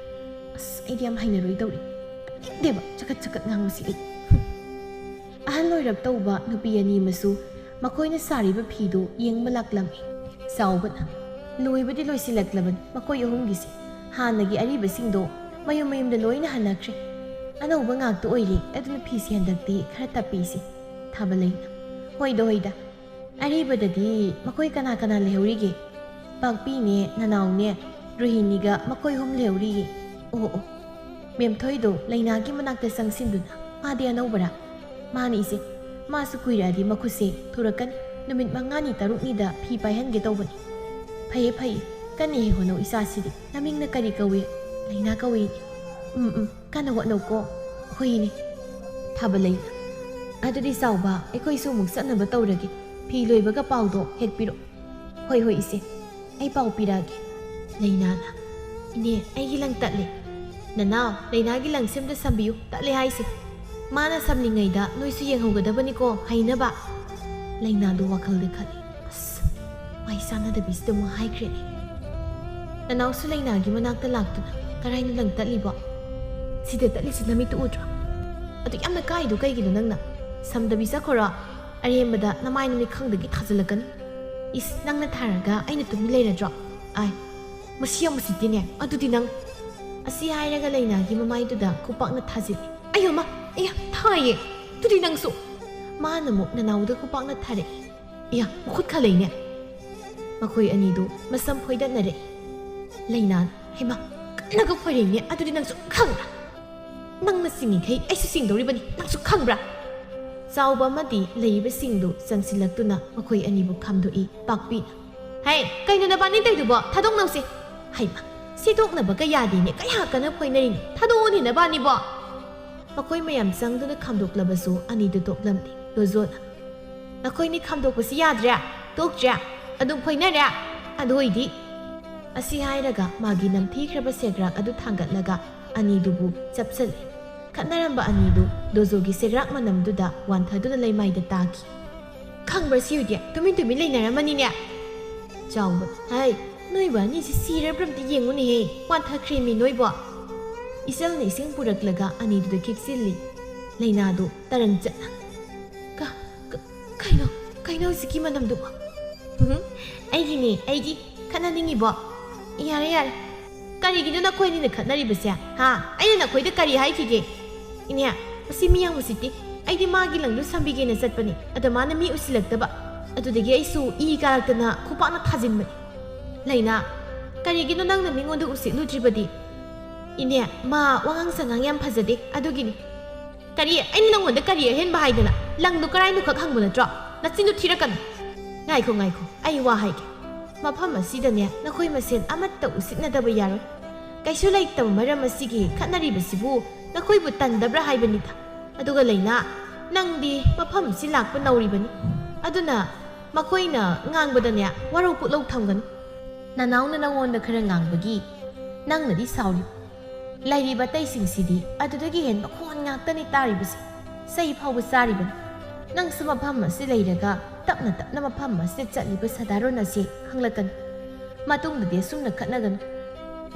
ꯑꯁ, ꯑꯩꯗꯤ ꯌꯥꯝ ꯍꯩꯅꯔꯣꯏꯗꯧꯔꯤ꯫ ꯇꯥꯅꯤꯡꯗꯦꯕ ꯆꯀꯠ ꯆꯀꯠ ꯉꯥꯡꯕꯁꯤꯗꯤ꯫ ꯑꯍꯜ ꯑꯣꯏꯔꯞ ꯇꯧꯕ ꯅꯨꯄꯤ ꯑꯅꯤ ꯑꯃꯁꯨ ꯃꯈꯣꯏꯅ ꯁꯥꯔꯤꯕ ꯐꯤꯗꯨ ꯌꯦꯡꯕ ꯂꯥꯛꯂꯝꯃꯤ꯫ ꯆꯥꯎꯕꯅ, ꯂꯣꯏꯕꯗꯤ ꯂꯣꯏꯁꯤꯜꯂꯛꯂꯕꯅꯤ ꯃꯈꯣꯏ ꯑꯍꯨꯝꯒꯤꯁꯦ꯫ ꯍꯥꯟꯅꯒꯤ ꯑꯔꯤꯕꯁꯤꯡꯗꯣ ꯃꯌꯨꯝ ꯃꯌꯨꯝꯗ ꯂꯣꯏꯅ ꯍꯟꯅꯈ꯭ꯔꯦ꯫ ꯑꯅꯧꯕ ꯉꯥꯛꯇ ꯑꯣꯏꯔꯦ, ꯑꯗꯨꯅ ꯐꯤꯁꯦ ꯍꯟꯗꯛꯇꯤ ꯈꯔ ꯇꯞꯄꯤꯁꯦ꯫ ꯊꯥꯕꯂꯩꯅ, ꯍꯣꯏꯗ ꯍꯣꯏꯗ, ꯑꯔꯤꯕꯗꯗꯤ ꯃꯈꯣꯏ ꯀꯅꯥ ꯀꯅꯥ ꯂꯩꯍꯧꯔꯤꯒꯦ? ꯄꯥꯛꯄꯤꯅꯦ, ꯅꯅꯥꯎꯅꯦ, ꯔꯣꯍꯤꯅꯤꯒ ꯃꯈꯣꯏ ꯑꯍꯨꯝ ꯂꯩꯍꯧꯔꯤꯌꯦ꯫ ꯑꯣ ꯑꯣ꯫ ꯃꯦꯝꯊꯣꯏꯗꯣ ꯂꯩꯅꯥꯒꯤ ꯃꯅꯥꯛꯇ ꯆꯪꯁꯤꯟꯗꯨꯅ, ꯃꯥꯗꯤ ꯑꯅꯧꯕꯔꯥ? ꯃꯥꯅꯤ ꯏꯆꯦ꯫ ꯃꯥꯁꯨ ꯀꯨꯏꯔꯛꯑꯗꯤ ꯃꯈꯨꯠꯁꯦ ꯊꯨꯔꯛꯀꯅꯤ꯫ ꯅꯨꯃꯤꯠ ꯃꯉꯥꯅꯤ ꯇꯔꯨꯛꯅꯤꯗ ꯐꯤ ꯄꯥꯏꯍꯟꯒꯦ ꯇꯧꯕꯅꯤ꯫ ꯐꯩꯌꯦ ꯐꯩꯌꯦ, ꯀꯟꯅ ꯍꯦꯛ ꯍꯣꯠꯅꯧ ꯏꯆꯥꯁꯤꯗꯤ꯫ ꯅꯃꯤꯡꯅ ꯀꯔꯤ ꯀꯧꯏ? ꯂꯩꯅꯥ ꯀꯧꯏ꯫ ꯎꯝ ꯎꯝ, ꯀꯟꯅ ꯍꯣꯠꯅꯧꯀꯣ꯫ ꯍꯣꯏꯅꯦ꯫ ꯐꯕ ꯂꯩꯅꯥ꯫ ꯑꯗꯨꯗꯤ ꯆꯥꯎꯕ, ꯑꯩꯈꯣꯏꯁꯨ ꯑꯃꯨꯛ ꯆꯠꯅꯕ ꯇꯧꯔꯒꯦ꯫ ꯐꯤ ꯂꯣꯏꯕꯒ ꯄꯥꯎꯗꯣ ꯍꯦꯛ ꯄꯤꯔꯛꯑꯣ꯫ ꯍꯣꯏ ꯍꯣꯏ ꯏꯆꯦ, ꯑꯩ ꯄꯥꯎ ꯄꯤꯔꯛꯑꯒꯦ꯫ ꯂꯩꯅꯥꯅ, "ꯏꯅꯦ, ꯑꯩꯒꯤ ꯂꯪ ꯇꯠꯂꯦ꯫ ꯅꯅꯥꯎ, ꯂꯩꯅꯥꯒꯤ ꯂꯪꯁꯦ ꯑꯝꯇ ꯁꯝꯕꯤꯌꯨ, ꯇꯠꯂꯦ ꯍꯥꯏꯁꯦ꯫ ꯃꯥꯅ ꯁꯝꯂꯤꯉꯩꯗ ꯅꯣꯏꯁꯨ ꯌꯦꯡꯍꯧꯒꯗꯕꯅꯤꯀꯣ, ꯍꯩꯅꯕ꯫" ꯂꯩꯅꯥꯗꯣ ꯋꯥꯈꯜꯗ ꯈꯜꯂꯤ꯫ "ꯑꯁ, ꯃꯥꯏ ꯆꯥꯟꯅꯗꯕꯤꯁꯤꯗ ꯑꯃꯨꯛ ꯍꯥꯏꯈ꯭ꯔꯦꯅꯦ꯫ ꯅꯅꯥꯎꯁꯨ ꯂꯩꯅꯥꯒꯤ ꯃꯅꯥꯛꯇ ꯂꯥꯛꯇꯨꯅ ꯀꯔꯥꯏꯅ ꯂꯪ ꯇꯠꯂꯤꯕꯣ? ꯁꯤꯗ ꯇꯠꯂꯤꯁꯤ ꯅꯃꯤꯠꯇꯨ ꯎꯗ꯭ꯔꯣ? ꯑꯗꯨ ꯌꯥꯝꯅ ꯀꯥꯏꯗꯣ ꯀꯩꯒꯤꯅꯣ ꯅꯪꯅ? ꯁꯝꯗꯕꯤ ꯆꯠꯈ꯭ꯔꯣ꯫ ꯑꯔꯦꯝꯕꯗ ꯅꯃꯥꯏ ꯅꯃꯤꯠ ꯈꯪꯗꯒꯤ ꯊꯥꯖꯤꯜꯂꯛꯀꯅꯤ꯫ ꯏꯁ, ꯅꯪꯅ ꯊꯥꯔꯒ ꯑꯩꯅ ꯇꯨꯃꯤꯟ ꯂꯩꯔꯗ꯭ꯔꯣ? ꯑꯥꯏ, ꯃꯁꯤ ꯌꯥꯝ ꯎꯁꯤꯠꯇꯦꯅꯦ꯫ ꯑꯗꯨꯗꯤ ꯅꯪ..." ꯑꯁꯤ ꯍꯥꯏꯔꯒ ꯂꯩꯅꯥꯒꯤ ꯃꯃꯥꯏꯗꯨꯗ ꯈꯨꯄꯥꯛꯅ ꯊꯥꯖꯤꯜꯂꯤ꯫ "ꯑꯌꯣꯃ, ꯑꯌꯥ, ꯊꯥꯏꯌꯦ꯫ ꯑꯗꯨꯗꯤ ꯅꯪꯁꯨ꯫" ꯃꯥꯅ ꯑꯃꯨꯛ ꯅꯅꯥꯎꯗ ꯈꯨꯄꯥꯛꯅ ꯊꯥꯔꯛꯏ꯫ "ꯏꯌꯥ, ꯃꯈꯨꯠ ꯈꯜꯂꯛꯏꯅꯦ꯫" ꯃꯈꯣꯏ ꯑꯅꯤꯗꯨ ꯃꯁꯝ ꯐꯣꯏꯗꯠꯅꯔꯛꯏ꯫ ꯂꯩꯅꯥꯅ, "ꯍꯩꯃꯥ, ꯀꯟꯅꯒ ꯐꯣꯏꯔꯛꯏꯅꯦ꯫ ꯑꯗꯨꯗꯤ ꯅꯪꯁꯨ ꯈꯪꯕ꯭ꯔꯥ? ꯅꯪꯅ ꯆꯤꯡꯉꯤꯈꯩ ꯑꯩꯁꯨ ꯆꯤꯡꯗꯧꯔꯤꯕꯅꯤ꯫ ꯅꯪꯁꯨ ꯈꯪꯕ꯭ꯔꯥ?" ꯆꯥꯎꯕ ꯑꯃꯗꯤ ꯂꯩꯔꯤꯕꯁꯤꯡꯗꯨ ꯆꯪꯁꯤꯜꯂꯛꯇꯨꯅ ꯃꯈꯣꯏ ꯑꯅꯤꯕꯨ ꯈꯥꯝꯗꯣꯛꯏ꯫ ꯄꯥꯛꯄꯤꯅ, "ꯍꯦ, ꯀꯩꯅꯣ ꯅꯕꯥꯅꯤ ꯇꯧꯏꯗꯨꯕꯣ? ꯊꯥꯗꯣꯛꯅꯧꯁꯦ꯫" "ꯍꯩꯃꯥ, ꯁꯤ ꯇꯣꯛꯅꯕ ꯀꯌꯥꯗꯤꯅꯦ, ꯀꯌꯥ ꯀꯟꯅ ꯐꯣꯏꯅꯔꯤꯅꯣ? ꯊꯥꯗꯣꯛꯑꯣꯅꯦ ꯅꯕꯥꯅꯤꯕꯣ꯫" ꯃꯈꯣꯏ ꯃꯌꯥꯝ ꯆꯪꯗꯨꯅ ꯈꯥꯝꯗꯣꯛꯂꯕꯁꯨ ꯑꯅꯤꯗꯨ ꯇꯣꯛꯂꯝꯗꯦ꯫ ꯗꯣꯖꯣꯅ, "ꯅꯈꯣꯏꯅꯤ ꯈꯥꯝꯗꯣꯛꯄꯁꯤ ꯌꯥꯗ꯭ꯔꯦ, ꯇꯣꯛꯇ꯭ꯔꯦ, ꯑꯗꯨꯝ ꯐꯣꯏꯅꯔꯦ꯫ ꯑꯗꯨ ꯑꯣꯏꯗꯤ꯫" ꯑꯁꯤ ꯍꯥꯏꯔꯒ ꯃꯥꯒꯤ ꯅꯝꯊꯤꯈ꯭ꯔꯕ ꯁꯦꯒ꯭ꯔꯥꯛ ꯑꯗꯨ ꯊꯥꯡꯒꯠꯂꯒ ꯑꯅꯤꯗꯨꯕꯨ ꯆꯞꯁꯤꯜꯂꯤ꯫ ꯈꯠꯅꯔꯝꯕ ꯑꯅꯤꯗꯨ ꯗꯣꯖꯣꯒꯤ ꯁꯦꯒ꯭ꯔꯥꯛ ꯃꯅꯝꯗꯨꯗ ꯋꯥꯟꯊꯗꯨꯅ ꯂꯩꯃꯥꯏꯗ ꯇꯥꯈꯤ꯫ "ꯈꯪꯕ꯭ꯔꯥ ꯁꯤꯍꯨꯏꯗꯤ? ꯇꯨꯃꯤꯟ ꯇꯨꯃꯤꯟ ꯂꯩꯅꯔꯝꯃꯅꯤꯅꯦ꯫" ꯆꯥꯎꯕ, "ꯍꯥꯏ, ꯅꯣꯏꯕꯨ ꯑꯅꯤꯁꯤ ꯁꯤꯔꯕ꯭ꯔꯥ ꯑꯝꯇ ꯌꯦꯡꯉꯨꯅꯦꯍꯦ, ꯋꯥꯟꯊꯈ꯭ꯔꯦꯃꯤ ꯅꯣꯏꯕꯣ꯫" ꯏꯆꯜꯅ ꯏꯁꯤꯡ ꯄꯨꯔꯛꯂꯒ ꯑꯅꯤꯗꯨꯗ ꯈꯤꯛꯆꯤꯜꯂꯤ꯫ ꯂꯩꯅꯥꯗꯨ ꯇꯔꯪ ꯆꯠꯅ, "ꯀ-, ꯀ-, ꯀꯩꯅꯣ, ꯀꯩꯅꯣ ꯍꯧꯖꯤꯛꯀꯤ ꯃꯅꯝꯗꯨꯕꯣ?" "ꯎꯝ, ꯑꯩꯒꯤꯅꯦ, ꯑꯩꯒꯤ꯫ ꯈꯠꯅꯅꯤꯡꯉꯤꯕꯣ? ꯌꯥꯔꯦ, ꯌꯥꯔꯦ꯫ ꯀꯔꯤꯒꯤꯅꯣ ꯅꯈꯣꯏ ꯑꯅꯤꯅ ꯈꯠꯅꯔꯤꯕꯁꯦ? ꯍꯥ? ꯑꯩꯅ ꯅꯈꯣꯏꯗ ꯀꯔꯤ ꯍꯥꯏꯈꯤꯒꯦ? ꯏꯅꯦ, ꯃꯁꯤ ꯃꯤ ꯌꯥꯝ ꯎꯁꯤꯠꯇꯦ꯫ ꯑꯩꯗꯤ ꯃꯥꯒꯤ ꯂꯪꯗꯨ ꯁꯝꯕꯤꯒꯦꯅ ꯆꯠꯄꯅꯤ, ꯑꯗ ꯃꯥꯅ ꯃꯤ ꯎꯁꯤꯜꯂꯛꯇꯕ꯫ ꯑꯗꯨꯗꯒꯤ ꯑꯩꯁꯨ ꯏ ꯀꯥꯔꯛꯇꯅ ꯈꯨꯄꯥꯛꯅ ꯊꯥꯖꯤꯟꯕꯅꯤ꯫" ꯂꯩꯅꯥ, "ꯀꯔꯤꯒꯤꯅꯣ ꯅꯪꯅ ꯃꯤꯉꯣꯟꯗ ꯎꯁꯤꯠꯂꯨꯗ꯭ꯔꯤꯕꯗꯤ?" "ꯏꯅꯦ, ꯃꯥ ꯋꯥꯉꯥꯡ ꯁꯉꯥꯡ ꯌꯥꯝ ꯐꯖꯗꯦ, ꯑꯗꯨꯒꯤꯅꯤ꯫" "ꯀꯔꯤ? ꯑꯩꯅ ꯅꯪꯉꯣꯟꯗ ꯀꯔꯤ ꯑꯍꯦꯟꯕ ꯍꯥꯏꯗꯅ?" ꯂꯪꯗꯨ ꯀꯔꯥꯏꯅꯣ ꯈꯛ ꯍꯪꯕ ꯅꯠꯇ꯭ꯔꯣ? ꯅꯆꯤꯟꯗꯨ ꯊꯤꯔꯛꯀꯅꯨ꯫ ꯉꯥꯏꯈꯣ, ꯉꯥꯏꯈꯣ, ꯑꯩ ꯋꯥ ꯍꯥꯏꯒꯦ꯫ ꯃꯐꯝ ꯑꯁꯤꯗꯅꯦ ꯅꯈꯣꯏ ꯃꯁꯦꯟ ꯑꯃꯠꯇ ꯎꯁꯤꯠꯅꯗꯕ ꯌꯥꯔꯣꯏ꯫ ꯀꯩꯁꯨ ꯂꯩꯇꯕ ꯃꯔꯝ ꯑꯁꯤꯒꯤ ꯈꯠꯅꯔꯤꯕꯁꯤꯕꯨ ꯅꯈꯣꯏꯕꯨ ꯇꯟꯗꯕ꯭ꯔꯥ ꯍꯥꯏꯕꯅꯤꯗ꯫ ꯑꯗꯨꯒ ꯂꯩꯅꯥ, ꯅꯪꯗꯤ ꯃꯐꯝ ꯑꯁꯤ ꯂꯥꯛꯄ ꯅꯧꯔꯤꯕꯅꯤ꯫ ꯑꯗꯨꯅ ꯃꯈꯣꯏꯅ ꯉꯥꯡꯕꯗꯅꯦ ꯋꯥꯔꯧ ꯄꯨꯛꯂꯧ ꯊꯝꯒꯅꯨ꯫ ꯅꯅꯥꯎꯅ ꯅꯉꯣꯟꯗ ꯈꯔ ꯉꯥꯡꯕꯒꯤ ꯅꯪꯅꯗꯤ ꯁꯥꯎꯔꯤ꯫ ꯂꯩꯔꯤꯕ ꯑꯇꯩꯁꯤꯡꯁꯤꯗꯤ ꯑꯗꯨꯗꯒꯤ ꯍꯦꯟꯕ ꯈꯣꯟ ꯉꯥꯛꯇꯅꯤ ꯇꯥꯔꯤꯕꯁꯦ꯫ ꯆꯩ ꯐꯥꯎꯕ ꯆꯥꯔꯤꯕꯅꯤ꯫ ꯅꯪꯁꯨ ꯃꯐꯝ ꯑꯁꯤ ꯂꯩꯔꯒ ꯇꯞꯅ ꯇꯞꯅ ꯃꯐꯝ ꯑꯁꯤꯗ ꯆꯠꯂꯤꯕ ꯁꯥꯗꯥꯔꯣꯟ ꯑꯁꯤ ꯈꯪꯂꯛꯀꯅꯤ꯫ ꯃꯇꯨꯡꯗꯗꯤ ꯑꯁꯨꯝꯅ ꯈꯠꯅꯒꯅꯨ꯫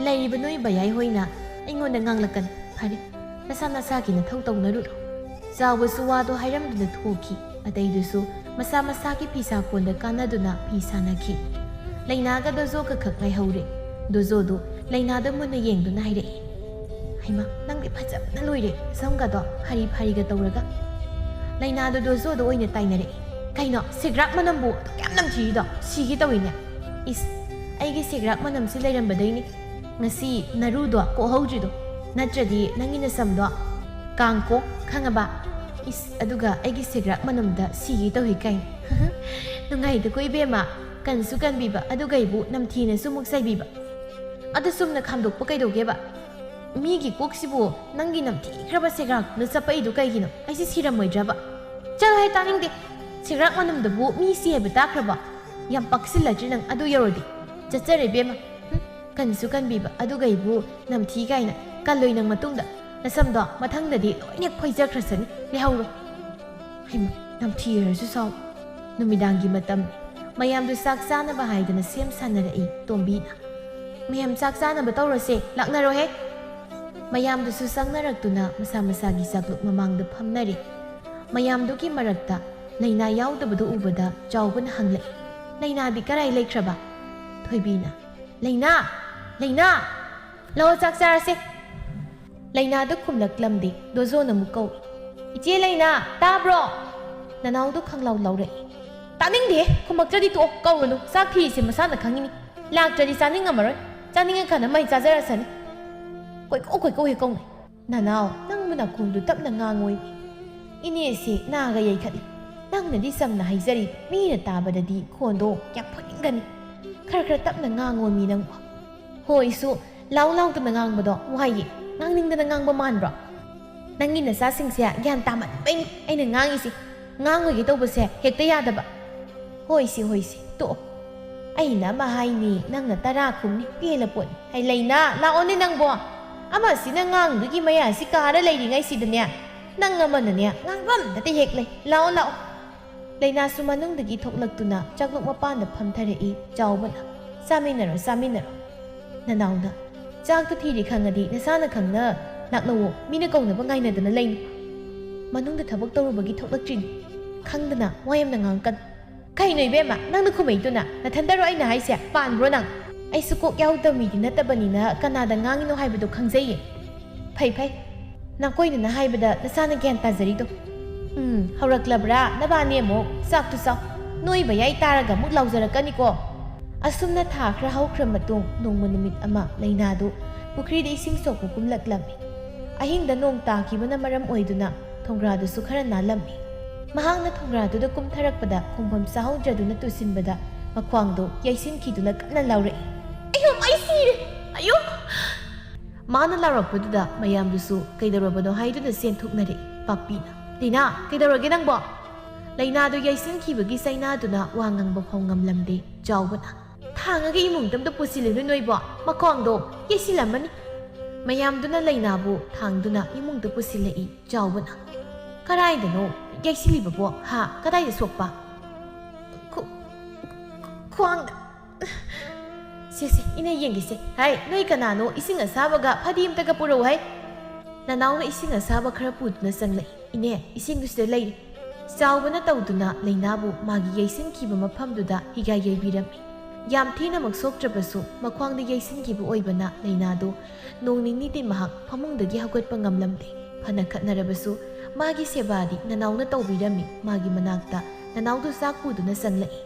ꯂꯩꯔꯤꯕ ꯅꯣꯏ ꯕꯌꯥꯏ ꯍꯣꯏꯅ ꯑꯩꯉꯣꯟꯗ ꯉꯥꯡꯂꯛꯀꯅꯤ꯫ ꯐꯔꯦ, ꯅꯁꯥ ꯅꯁꯥꯒꯤ ꯅꯊꯧ ꯇꯧꯅꯔꯨꯔꯣ꯫ ꯆꯥꯎꯕꯁꯨ ꯋꯥꯗꯣ ꯍꯥꯏꯔꯝꯗꯨꯅ ꯊꯣꯛꯈꯤ꯫ ꯑꯇꯩꯗꯨꯁꯨ ꯃꯁꯥ ꯃꯁꯥꯒꯤ ꯐꯤꯁꯥ ꯀꯣꯟꯗ ꯀꯥꯟꯅꯗꯨꯅ ꯐꯤ ꯁꯥꯅꯈꯤ꯫ ꯂꯩꯅꯥꯒ ꯗꯣꯖꯣꯒ ꯈꯛ ꯉꯥꯏꯍꯧꯔꯦ꯫ ꯗꯣꯖꯣꯗꯨ ꯂꯩꯅꯥꯗ ꯃꯨꯟꯅ ꯌꯦꯡꯗꯨꯅ ꯍꯥꯏꯔꯛꯏ, "ꯍꯩꯃꯥ, ꯅꯪꯗꯤ ꯐꯖꯕꯅ ꯂꯣꯏꯔꯦ, ꯁꯝꯒꯗꯣ ꯐꯥꯔꯤ ꯐꯥꯔꯤꯒ ꯇꯧꯔꯒ꯫" ꯂꯩꯅꯥꯗꯨ ꯗꯣꯖꯣꯗ ꯑꯣꯏꯅ ꯇꯥꯏꯅꯔꯛꯏ꯫ "ꯀꯩꯅꯣ, ꯁꯦꯒ꯭ꯔꯥꯛ ꯃꯅꯝꯕꯨ ꯑꯗꯨꯛ ꯌꯥꯝ ꯅꯝꯊꯤꯔꯤꯗꯣ? ꯁꯤꯒꯦ ꯇꯧꯏꯅꯦ꯫ ꯏꯁ, ꯑꯩꯒꯤ ꯁꯦꯒ꯭ꯔꯥꯛ ꯃꯅꯝꯁꯤ ꯂꯩꯔꯝꯕꯗꯩꯅꯤ ꯉꯁꯤ ꯅꯔꯨꯗꯣ ꯀꯣꯛꯍꯧꯗ꯭ꯔꯤꯗꯣ꯫ ꯅꯠꯇ꯭ꯔꯗꯤ ꯅꯪꯒꯤ ꯅꯁꯝꯗꯣ ꯀꯥꯡꯀꯣ, ꯈꯪꯉꯕ? ꯏꯁ, ꯑꯗꯨꯒ ꯑꯩꯒꯤ ꯁꯦꯒ꯭ꯔꯥꯛ ꯃꯅꯝꯗ ꯁꯤꯒꯦ ꯇꯧꯏ ꯀꯥꯏꯅ꯫" ꯅꯨꯡꯉꯥꯏꯗꯀꯣ ꯏꯕꯦꯝꯃ, ꯀꯟꯁꯨ ꯀꯟꯕꯤꯕ, ꯑꯗꯨꯒ ꯑꯩꯕꯨ ꯅꯝꯊꯤꯅꯁꯨ ꯑꯃꯨꯛ ꯆꯩꯕꯤꯕ꯫ ꯑꯗꯨ ꯆꯨꯝꯅ ꯈꯥꯝꯗꯣꯛꯄ ꯀꯩꯗꯧꯒꯦꯕ? ꯃꯤꯒꯤ ꯀꯣꯛꯁꯤꯕꯨ ꯅꯪꯒꯤ ꯅꯝꯊꯤꯈ꯭ꯔꯕ ꯁꯦꯒ꯭ꯔꯥꯛꯅ ꯆꯄꯛꯏꯗꯨ ꯀꯩꯒꯤꯅꯣ? ꯑꯩꯁꯦ ꯁꯤꯔꯝꯃꯣꯏꯗ꯭ꯔꯕ? ꯆꯠꯂꯣꯍꯦ, ꯇꯥꯅꯤꯡꯗꯦ꯫ ꯁꯦꯒ꯭ꯔꯥꯛ ꯃꯅꯝꯗꯕꯨ ꯃꯤ ꯁꯤ ꯍꯥꯏꯕ ꯇꯥꯈ꯭ꯔꯕꯣ? ꯌꯥꯝ ꯄꯛꯁꯤꯜꯂꯗ꯭ꯔꯤ ꯅꯪ ꯑꯗꯨ ꯌꯧꯔꯗꯤ꯫ ꯆꯠꯆꯔꯦ ꯏꯕꯦꯝꯃ꯫ ꯍꯨꯝ, ꯀꯟꯁꯨ ꯀꯟꯕꯤꯕ, ꯑꯗꯨꯒ ꯑꯩꯕꯨ ꯅꯝꯊꯤ ꯀꯥꯏꯅ꯫ ꯀꯜꯂꯣꯏ ꯅꯪ ꯃꯇꯨꯡꯗ꯫ ꯅꯁꯝꯗꯣ ꯃꯊꯪꯗꯗꯤ ꯂꯣꯏꯅ ꯈꯣꯏꯖꯈ꯭ꯔꯁꯅꯤ꯫ ꯂꯩꯍꯧꯔꯣ꯫ ꯍꯩꯃꯥ, ꯅꯝꯊꯤꯔꯁꯨ ꯁꯥꯎ꯫ ꯅꯨꯃꯤꯗꯥꯡꯒꯤ ꯃꯇꯝ꯫ ꯃꯌꯥꯝꯗꯨ ꯆꯥꯛ ꯆꯥꯅꯕ ꯍꯥꯏꯗꯅ ꯁꯦꯝ ꯁꯥꯅꯔꯛꯏ ꯇꯣꯝꯕꯤꯅ꯫ "ꯃꯌꯥꯝ ꯆꯥꯛ ꯆꯥꯅꯕ ꯇꯧꯔꯁꯦ, ꯂꯥꯛꯅꯔꯣꯍꯦ!" ꯃꯌꯥꯝꯗꯨꯁꯨ ꯆꯪꯅꯔꯛꯇꯨꯅ ꯃꯁꯥ ꯃꯁꯥꯒꯤ ꯆꯥꯛꯂꯨꯛ ꯃꯃꯥꯡꯗ ꯐꯝꯅꯔꯦ꯫ ꯃꯌꯥꯝꯗꯨꯒꯤ ꯃꯔꯛꯇ ꯂꯩꯅꯥ ꯌꯥꯎꯗꯕꯗꯨ ꯎꯕꯗ ꯆꯥꯎꯕꯅ ꯍꯪꯂꯛꯏ, "ꯂꯩꯅꯥꯗꯤ ꯀꯔꯥꯏ ꯂꯩꯈ꯭ꯔꯕ?" ꯊꯣꯏꯕꯤꯅ, "ꯂꯩꯅꯥ! ꯂꯩꯅꯥ! ꯂꯥꯛꯑꯣ, ꯆꯥꯛ ꯆꯥꯔꯁꯦ!" ꯂꯩꯅꯥꯗ ꯈꯨꯝꯂꯛꯂꯝꯗꯦ꯫ ꯗꯣꯖꯣꯅ ꯑꯃꯨꯛ ꯀꯧꯏ, "ꯏꯆꯦ ꯂꯩꯅꯥ, ꯇꯥꯕ꯭ꯔꯣ?" ꯅꯅꯥꯎꯗꯣ ꯈꯪꯂꯥꯎ ꯂꯥꯎꯔꯛꯏ꯫ "ꯇꯥꯅꯤꯡꯗꯦ, ꯈꯨꯝꯃꯛꯇ꯭ꯔꯗꯤ ꯇꯣꯛꯑꯣ, ꯀꯧꯔꯨꯅꯨ꯫ ꯆꯥꯛ ꯊꯤꯔꯤꯁꯦ ꯃꯁꯥꯅ ꯈꯪꯉꯤꯅꯤ꯫ ꯂꯥꯛꯇ꯭ꯔꯗꯤ ꯆꯥꯅꯤꯡꯉꯝꯃꯔꯣꯏ꯫ ꯆꯥꯅꯤꯡꯉꯀꯥꯟꯗ ꯃꯩ ꯆꯥꯖꯔꯁꯅꯤ꯫ ꯀꯣꯏꯀꯧ ꯀꯣꯏꯀꯧ ꯍꯦꯛ ꯀꯧꯅꯩ꯫ ꯅꯅꯥꯎ, ꯅꯪꯕꯨ ꯅꯈꯣꯡꯗꯨ ꯇꯞꯅ ꯉꯥꯡꯉꯣꯏ꯫ "ꯏꯅꯦꯁꯤ ꯅꯥꯒ ꯌꯩꯈꯠꯂꯤ꯫ ꯅꯪꯅꯗꯤ ꯆꯝꯅ ꯍꯥꯏꯖꯔꯤ, ꯃꯤꯅ ꯇꯥꯕꯗꯗꯤ ꯈꯣꯟꯗꯣ ꯌꯥꯝ ꯐꯨꯅꯤꯡꯒꯅꯤ꯫ ꯈꯔ ꯈꯔ ꯇꯞꯅ ꯉꯥꯡꯉꯣ ꯃꯤ ꯅꯪꯕꯨ꯫ ꯍꯣꯏꯁꯨ ꯂꯥꯎ ꯂꯥꯎꯗꯅ ꯉꯥꯡꯕꯗꯣ ꯋꯥꯏꯌꯦ꯫ ꯉꯥꯡꯅꯤꯡꯗꯅ ꯉꯥꯡꯕ ꯃꯥꯟꯕ꯭ꯔꯣ? ꯅꯪꯒꯤ ꯅꯆꯥꯁꯤꯡꯁꯦ ꯒ꯭ꯌꯥꯟ ꯇꯥꯃꯟꯕꯩꯅꯤ ꯑꯩꯅ ꯉꯥꯡꯉꯤꯁꯦ꯫ ꯉꯥꯡꯉꯣꯏꯒꯦ ꯇꯧꯕꯁꯦ ꯍꯦꯛꯇ ꯌꯥꯗꯕ꯫ ꯍꯣꯏꯁꯦ, ꯍꯣꯏꯁꯦ, ꯇꯣꯛꯑꯣ꯫ ꯑꯩꯅ ꯑꯃ ꯍꯥꯏꯅꯤ, ꯅꯪꯅ ꯇꯔꯥ ꯈꯨꯝꯅꯤ, ꯄꯦꯜꯂ ꯄꯣꯠꯅꯤ꯫ ꯍꯩ ꯂꯩꯅꯥ, ꯂꯥꯛꯑꯣꯅꯦ ꯅꯪꯕꯣ꯫ ꯑꯃꯁꯤꯅ ꯉꯥꯡꯗꯨꯒꯤ ꯃꯌꯥꯁꯤ ꯀꯥꯔ ꯂꯩꯔꯤꯉꯩꯁꯤꯗꯅꯦ, ꯅꯪ ꯑꯃꯅꯅꯦ, ꯉꯥꯡꯕꯝꯗꯇ ꯍꯦꯛ ꯂꯩ꯫ ꯂꯥꯛꯑꯣ, ꯂꯥꯛꯑꯣ꯫ ꯂꯩꯅꯥꯁꯨ ꯃꯅꯨꯡꯗꯒꯤ ꯊꯣꯛꯂꯛꯇꯨꯅ ꯆꯥꯛꯂꯨꯛ ꯃꯄꯥꯟꯗ ꯐꯝꯊꯔꯛꯏ ꯆꯥꯎꯕꯅ꯫ "ꯆꯥꯃꯤꯟꯅꯔꯣ, ꯆꯥꯃꯤꯟꯅꯔꯣ꯫ ꯅꯅꯥꯎꯅ ꯆꯥꯛꯇꯣ ꯊꯤꯔꯦ ꯈꯪꯉꯗꯤ ꯅꯁꯥꯅ ꯈꯪꯅ ꯂꯥꯛꯂꯛꯑꯣ, ꯃꯤꯅ ꯀꯧꯅꯕ ꯉꯥꯏꯅꯗꯅ ꯂꯩꯅꯨ꯫ ꯃꯅꯨꯡꯗ ꯊꯕꯛ ꯇꯧꯔꯨꯕꯒꯤ ꯊꯣꯛꯂꯛꯇ꯭ꯔꯤꯅꯤ꯫ ꯈꯪꯗꯅ ꯋꯥ ꯌꯥꯝꯅ ꯉꯥꯡꯉꯛꯀꯅꯨ꯫ ꯀꯩꯅꯣ ꯏꯕꯦꯝꯃ, ꯅꯪꯅ ꯈꯨꯝꯃꯛꯏꯗꯨꯅ? ꯅꯊꯟꯗꯔꯣ ꯑꯩꯅ ꯍꯥꯏꯁꯦ? ꯄꯥꯟꯕ꯭ꯔꯣ ꯅꯪ?" "ꯑꯩꯁꯨ ꯀꯣꯛ ꯌꯥꯎꯗꯕ ꯃꯤꯗꯤ ꯅꯠꯇꯕꯅꯤꯅ ꯀꯅꯥꯗ ꯉꯥꯡꯉꯤꯅꯣ ꯍꯥꯏꯕꯗꯣ ꯈꯪꯖꯩꯌꯦ꯫" "ꯐꯩ, ꯐꯩ꯫ ꯅꯥꯀꯣꯏꯅꯅ ꯍꯥꯏꯕꯗ ꯅꯁꯥꯅ ꯒ꯭ꯌꯥꯟ ꯇꯥꯖꯔꯤꯗꯣ꯫ ꯎꯝ, ꯍꯧꯔꯛꯂꯕ꯭ꯔꯥ ꯅꯕꯥꯅꯤ ꯑꯃꯨꯛ? ꯆꯥꯛꯇꯨ ꯆꯥꯎ꯫ ꯅꯣꯏ ꯃꯌꯥꯏ ꯇꯥꯔꯒ ꯑꯃꯨꯛ ꯂꯥꯎꯖꯔꯛꯀꯅꯤꯀꯣ꯫" ꯑꯁꯨꯝꯅ ꯊꯥ ꯈꯔ ꯍꯧꯈ꯭ꯔ ꯃꯇꯨꯡ ꯅꯣꯡꯃ ꯅꯨꯃꯤꯠ ꯑꯃ ꯂꯩꯅꯥꯗꯨ ꯄꯨꯈ꯭ꯔꯤꯗ ꯏꯁꯤꯡ ꯁꯣꯛꯄ ꯀꯨꯝꯂꯛꯂꯝꯃꯤ꯫ ꯑꯍꯤꯡꯗ ꯅꯣꯡ ꯇꯥꯈꯤꯕꯅ ꯃꯔꯝ ꯑꯣꯏꯗꯨꯅ ꯊꯣꯡꯒ꯭ꯔꯥꯗꯨꯁꯨ ꯈꯔ ꯅꯥꯜꯂꯝꯃꯤ꯫ ꯃꯍꯥꯛꯅ ꯊꯣꯡꯒ꯭ꯔꯥꯗꯨꯗ ꯀꯨꯝꯊꯔꯛꯄꯗ ꯈꯣꯡꯐꯝ ꯆꯥꯍꯧꯗ꯭ꯔꯗꯨꯅ ꯇꯨꯁꯤꯟꯕꯗ ꯃꯈ꯭ꯋꯥꯡꯗꯣ ꯌꯩꯁꯤꯟꯈꯤꯗꯨꯅ ꯀꯟꯅ ꯂꯥꯎꯔꯛꯏ꯫ "ꯑꯌꯣ, ꯑꯩ ꯁꯤꯔꯦ! ꯑꯌꯣ!" ꯃꯥꯅ ꯂꯥꯎꯔꯛꯄꯗꯨꯗ ꯃꯌꯥꯝꯗꯨꯁꯨ ꯀꯩꯗꯧꯔꯕꯅꯣ ꯍꯥꯏꯗꯨꯅ ꯆꯦꯟꯊꯣꯛꯅꯔꯛꯏ꯫ ꯄꯥꯛꯄꯤꯅ, "ꯂꯩꯅꯥ, ꯀꯩꯗꯧꯔꯒꯦ ꯅꯪꯕꯣ?" ꯂꯩꯅꯥꯗꯨ ꯌꯩꯁꯤꯟꯈꯤꯕꯒꯤ ꯆꯩꯅꯥꯗꯨꯅ ꯋꯥ ꯉꯥꯡꯕ ꯐꯥꯎ ꯉꯝꯂꯝꯗꯦ꯫ ꯆꯥꯎꯕꯅ, "ꯊꯥꯡꯉꯒ ꯏꯃꯨꯡꯗ ꯑꯝꯇ ꯄꯨꯁꯤꯜꯂꯨꯅꯨ ꯅꯣꯏꯕꯣ, ꯃꯈꯣꯡꯗꯣ ꯌꯩꯁꯤꯜꯂꯝꯃꯅꯤ꯫" ꯃꯌꯥꯝꯗꯨꯅ ꯂꯩꯅꯥꯕꯨ ꯊꯥꯡꯗꯨꯅ ꯏꯃꯨꯡꯗ ꯄꯨꯁꯤꯜꯂꯛꯏ꯫ ꯆꯥꯎꯕꯅ, "ꯀꯗꯥꯏꯗꯅꯣ ꯌꯩꯁꯤꯜꯂꯤꯕꯕꯣ? ꯍꯥ, ꯀꯗꯥꯏꯗ ꯁꯣꯛꯄ?" "ꯈꯨ-, ꯈ꯭ꯋꯥꯡꯗ꯫" "ꯁꯦ, ꯁꯦ, ꯏꯅꯦ ꯌꯦꯡꯒꯦꯁꯦ꯫ ꯍꯥꯏ, ꯅꯣꯏ ꯀꯅꯥꯅꯣ ꯏꯁꯤꯡ ꯑꯁꯥꯕꯒ ꯐꯗꯤ ꯑꯝꯇꯒ ꯄꯨꯔꯛꯎ ꯍꯥꯏ?" ꯅꯅꯥꯎꯅ ꯏꯁꯤꯡ ꯑꯁꯥꯕ ꯈꯔ ꯄꯨꯗꯨꯅ ꯆꯪꯂꯛꯏ꯫ "ꯏꯅꯦ, ꯏꯁꯤꯡꯗꯨ ꯁꯤꯗ ꯂꯩꯔꯦ꯫" ꯆꯥꯎꯕꯅ ꯇꯧꯗꯨꯅ ꯂꯩꯅꯥꯕꯨ ꯃꯥꯒꯤ ꯌꯩꯁꯤꯟꯈꯤꯕ ꯃꯐꯝꯗꯨꯗ ꯍꯤꯒꯥꯏ ꯌꯩꯕꯤꯔꯝꯃꯤ꯫ ꯌꯥꯝ ꯊꯤꯅꯃꯛ ꯁꯣꯛꯇ꯭ꯔꯕꯁꯨ ꯃꯈ꯭ꯋꯥꯡꯗ ꯌꯩꯁꯤꯟꯈꯤꯕ ꯑꯣꯏꯕꯅ ꯂꯩꯅꯥꯗꯨ ꯅꯣꯡ ꯅꯤꯅꯤꯗꯤ ꯃꯍꯥꯛ ꯐꯃꯨꯡꯗꯒꯤ ꯍꯧꯒꯠꯄ ꯉꯝꯂꯝꯗꯦ꯫ ꯐꯅ ꯈꯠꯅꯔꯕꯁꯨ ꯃꯥꯒꯤ ꯁꯦꯕꯥꯗꯤ ꯅꯅꯥꯎꯅ ꯇꯧꯕꯤꯔꯝꯃꯤ꯫ ꯃꯥꯒꯤ ꯃꯅꯥꯛꯇ ꯅꯅꯥꯎꯗꯨ ꯆꯥꯛ ꯄꯨꯗꯨꯅ ꯆꯪꯂꯛꯏ꯫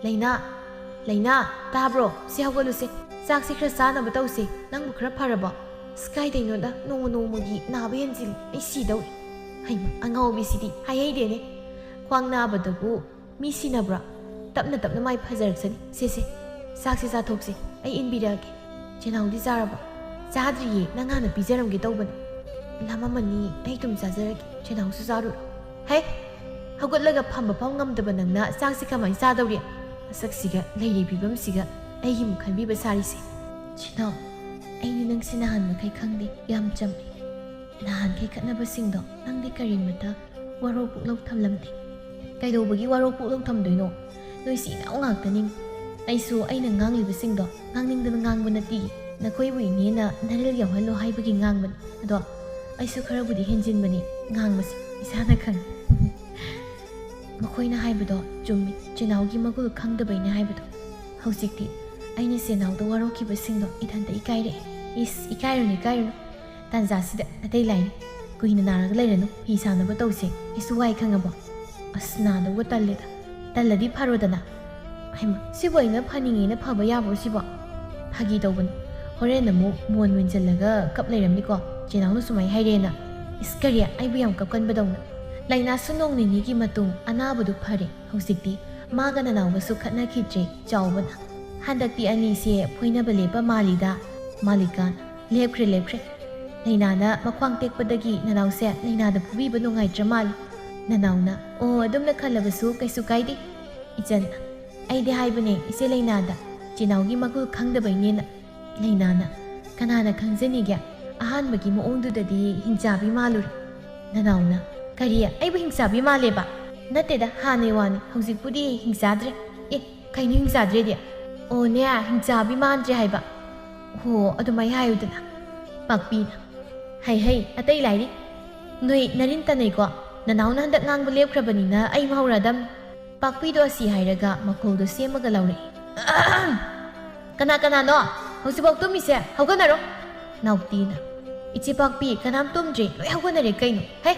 "ꯂꯩꯅꯥ, ꯂꯩꯅꯥ, ꯇꯥꯕ꯭ꯔꯣ? ꯁꯤ ꯍꯧꯒꯠꯂꯨꯁꯦ꯫ ꯆꯥꯛꯁꯤ ꯈꯔ ꯆꯥꯅꯕ ꯇꯧꯁꯦ꯫ ꯅꯪꯕꯨ ꯈꯔ ꯐꯔꯕꯣ?" "ꯑꯁ, ꯀꯥꯏꯗꯩꯅꯣꯗ, ꯅꯣꯡꯃ ꯅꯣꯡꯃꯒꯤ ꯅꯥꯕ ꯍꯦꯟꯖꯤꯜꯂꯤ꯫ ꯑꯩ ꯁꯤꯗꯧꯔꯦ꯫" ꯑꯩꯃ, ꯑꯉꯥꯎꯕꯤꯁꯤꯗꯤ ꯍꯥꯏꯍꯩꯗꯦꯅꯦ꯫ ꯈ꯭ꯋꯥꯡ ꯅꯥꯕꯗꯕꯨ ꯃꯤ ꯁꯤꯟꯅꯕ꯭ꯔꯥ? ꯇꯞꯅ ꯇꯞꯅ ꯃꯥꯏ ꯐꯖꯔꯛꯁꯅꯤ꯫ ꯁꯦ ꯁꯦ, ꯆꯥꯛꯁꯦ ꯆꯥꯊꯣꯛꯁꯦ, ꯑꯩ ꯏꯟꯕꯤꯔꯛꯑꯒꯦ꯫ ꯆꯦꯅꯥꯎꯗꯤ ꯆꯥꯔꯕ? ꯆꯥꯗ꯭ꯔꯤꯌꯦ, ꯅꯪ ꯍꯥꯟꯅ ꯄꯤꯖꯔꯝꯒꯦ ꯇꯧꯕꯅꯦ꯫ ꯂꯥꯝꯃꯝꯃꯅꯤ, ꯑꯩ ꯑꯗꯨꯝ ꯆꯥꯖꯔꯒꯦ, ꯆꯦꯅꯥꯎꯁꯨ ꯆꯥꯔꯨꯔꯣ꯫ ꯍꯦ, ꯍꯧꯒꯠꯂꯒ ꯐꯝꯕ ꯐꯥꯎ ꯉꯝꯗꯕ ꯅꯪꯅ ꯆꯥꯛꯁꯦ ꯀꯃꯥꯏꯅ ꯆꯥꯗꯧꯔꯤ? ꯃꯁꯛꯁꯤꯒ ꯂꯩꯔꯤ ꯐꯤꯕꯝꯁꯤꯒ ꯑꯩꯒꯤ ꯑꯃꯨꯛ ꯈꯟꯕꯤꯕ ꯁꯥꯔꯤꯁꯦ꯫ ꯆꯦꯅꯥꯎ, ꯑꯩꯗꯤ ꯅꯪꯁꯦ ꯅꯍꯥꯟ ꯃꯈꯩ ꯈꯪꯗꯦ, ꯌꯥꯝ ꯆꯝꯃꯦ꯫ ꯅꯍꯥꯟꯈꯩ ꯈꯠꯅꯕꯁꯤꯡꯗꯣ ꯅꯪꯗꯤ ꯀꯔꯤꯃꯇ ꯋꯥꯔꯧ ꯄꯨꯛꯂꯧ ꯊꯝꯂꯝꯗꯦ꯫ ꯀꯩꯗꯧꯕꯒꯤ ꯋꯥꯔꯧ ꯄꯨꯛꯂꯧ ꯊꯝꯗꯣꯏꯅꯣ? ꯅꯣꯏꯁꯤ ꯏꯅꯥꯎ ꯉꯥꯛꯇꯅꯤ꯫ ꯑꯩꯁꯨ ꯑꯩꯅ ꯉꯥꯡꯂꯤꯕꯁꯤꯡꯗꯣ ꯉꯥꯡꯅꯤꯡꯗꯅ ꯉꯥꯡꯕ ꯅꯠꯇꯤꯌꯦ꯫ ꯅꯈꯣꯏꯕꯨ ꯏꯅꯦꯅ ꯅꯔꯤꯜ ꯌꯥꯎꯍꯜꯂꯣ ꯍꯥꯏꯕꯒꯤ ꯉꯥꯡꯕꯅꯤ꯫ ꯑꯗꯣ ꯑꯩꯁꯨ ꯈꯔꯕꯨꯗꯤ ꯍꯦꯟꯖꯤꯟꯕꯅꯤ ꯉꯥꯡꯕꯁꯦ, ꯏꯁꯥꯅ ꯈꯪꯉꯤ꯫ ꯃꯈꯣꯏꯅ ꯍꯥꯏꯕꯗꯣ ꯆꯨꯝꯃꯤ꯫ ꯆꯦꯅꯥꯎꯒꯤ ꯃꯒꯨꯜ ꯈꯪꯗꯕꯩꯅꯦ ꯍꯥꯏꯕꯗꯣ꯫ ꯍꯧꯖꯤꯛꯇꯤ ꯑꯩꯅ ꯆꯦꯅꯥꯎꯗ ꯋꯥꯔꯧꯈꯤꯕꯁꯤꯡꯗꯣ ꯏꯊꯟꯇ ꯏꯀꯥꯏꯔꯛꯑꯦ꯫ ꯏꯁ, ꯏꯀꯥꯏꯔꯨꯅꯨ, ꯏꯀꯥꯏꯔꯨꯅꯨ꯫ ꯇꯥꯟꯖꯥꯁꯤꯗ ꯑꯇꯩ ꯂꯥꯏꯔꯤ꯫ ꯀꯨꯏꯅ ꯅꯥꯔꯒ ꯂꯩꯔꯅꯨ꯫ ꯐꯤ ꯁꯥꯅꯕ ꯇꯧꯁꯦ꯫ ꯑꯩꯁꯨ ꯋꯥꯏ, ꯈꯪꯉꯕꯣ? ꯑꯁ, ꯅꯥꯗꯧꯒ ꯇꯜꯂꯦꯗ꯫ ꯇꯜꯂꯗꯤ ꯐꯔꯣꯗꯅ꯫ ꯍꯩꯃ, ꯁꯤꯕꯨ ꯑꯩꯅ ꯐꯅꯤꯡꯉꯦꯅ ꯐꯕ ꯌꯥꯕ꯭ꯔꯣ ꯁꯤꯕꯣ? ꯐꯥꯒꯤ ꯇꯧꯕꯅꯤ꯫ ꯍꯣꯔꯦꯟ ꯑꯃꯨꯛ ꯃꯣꯟ ꯃꯨꯟꯖꯜꯂꯒ ꯀꯞ ꯂꯩꯔꯝꯅꯤꯀꯣ, ꯆꯦꯅꯥꯎꯅ ꯁꯨꯃꯥꯏ ꯍꯥꯏꯔꯦꯅ꯫ ꯏꯁ, ꯀꯔꯤ? ꯑꯩꯕꯨ ꯌꯥꯝ ꯀꯞꯀꯟꯕꯗꯧꯅ꯫ ꯂꯥꯏꯅꯥꯁꯨ ꯅꯣꯡ ꯅꯤꯅꯤꯒꯤ ꯃꯇꯨꯡ ꯑꯅꯥꯕꯗꯨ ꯐꯔꯦ꯫ ꯍꯧꯖꯤꯛꯇꯤ ꯃꯥꯒ ꯅꯅꯥꯎꯒꯁꯨ ꯈꯠꯅꯈꯤꯗ꯭ꯔꯦ, ꯆꯥꯎꯕꯅ꯫ ꯍꯟꯗꯛꯇꯤ ꯑꯅꯤꯁꯦ ꯐꯣꯏꯅꯕ ꯂꯦꯞꯄ ꯃꯥꯜꯂꯤꯗ꯫ ꯃꯥꯂꯤꯀꯥꯅ, ꯂꯦꯞꯈ꯭ꯔꯦ, ꯂꯦꯞꯈ꯭ꯔꯦ꯫ ꯂꯩꯅꯥꯅ ꯃꯈ꯭ꯋꯥꯡ ꯇꯦꯛꯄꯗꯒꯤ ꯅꯅꯥꯎꯁꯦ ꯂꯩꯅꯥꯗ ꯐꯨꯕꯤꯕ ꯅꯨꯡꯉꯥꯏꯇ꯭ꯔ ꯃꯥꯜꯂꯤ꯫ ꯅꯅꯥꯎꯅ, ꯑꯣ, ꯑꯗꯨꯝꯅ ꯈꯜꯂꯕꯁꯨ ꯀꯩꯁꯨ ꯀꯥꯏꯗꯦ꯫ ꯏꯆꯟ, ꯑꯩꯗꯤ ꯍꯥꯏꯕꯅꯦ ꯏꯆꯦ ꯂꯩꯅꯥꯗ, ꯆꯦꯅꯥꯎꯒꯤ ꯃꯒꯨꯜ ꯈꯪꯗꯕꯩꯅꯦꯅ꯫ ꯂꯩꯅꯥꯅ, ꯀꯅꯥꯅ ꯈꯪꯖꯅꯤꯒꯦ? ꯑꯍꯥꯟꯕꯒꯤ ꯃꯑꯣꯡꯗꯨꯗꯗꯤ ꯍꯤꯡꯆꯥꯕꯤ ꯃꯥꯜꯂꯨꯔꯦ꯫ ꯅꯅꯥꯎꯅ, ꯀꯔꯤ? ꯑꯩꯕꯨ ꯍꯤꯡꯆꯥꯕꯤ ꯃꯥꯜꯂꯦꯕ? ꯅꯠꯇꯦꯗ, ꯍꯥꯟꯅꯩ ꯋꯥꯅꯤ, ꯍꯧꯖꯤꯛꯄꯨꯗꯤ ꯍꯤꯡꯆꯥꯗ꯭ꯔꯦ꯫ ꯑꯦ, ꯀꯩꯅꯣ ꯍꯤꯡꯆꯥꯗ꯭ꯔꯦꯗꯤ? ꯑꯣꯅꯦ, ꯍꯤꯡꯆꯥꯕꯤ ꯃꯥꯟꯗ꯭ꯔꯦ ꯍꯥꯏꯕ꯫ ꯍꯣ, ꯑꯗꯨꯃꯥꯏ ꯍꯥꯏꯌꯨꯗꯅ꯫ ꯄꯥꯛꯄꯤꯅ, ꯍꯩ ꯍꯩ, ꯑꯇꯩ ꯂꯥꯏꯔꯤ꯫ ꯅꯣꯏ ꯅꯔꯤꯟ ꯇꯟꯅꯩꯀꯣ? ꯅꯅꯥꯎꯅ ꯍꯟꯗꯛ ꯉꯥꯡꯕ ꯂꯦꯞꯈ꯭ꯔꯕꯅꯤꯅ ꯑꯩ ꯍꯧꯔꯗꯝ꯫ ꯄꯥꯛꯄꯤꯗꯣ ꯑꯁꯤ ꯍꯥꯏꯔꯒ ꯃꯈꯣꯜꯗꯣ ꯁꯦꯝꯃꯒ ꯂꯥꯎꯔꯛꯏ꯫ "ꯀꯅꯥ ꯀꯅꯥꯅꯣ ꯍꯧꯖꯤꯛꯐꯥꯎ ꯇꯨꯝꯃꯤꯁꯦ? ꯍꯧꯒꯠꯅꯔꯣ!" ꯅꯥꯎꯇꯤꯅ, "ꯏꯆꯦ ꯄꯥꯛꯄꯤ, ꯀꯅꯥꯝ ꯇꯨꯝꯗ꯭ꯔꯤ, ꯂꯣꯏ ꯍꯧꯒꯠꯅꯔꯦ ꯀꯩꯅꯣ? ꯍꯦ!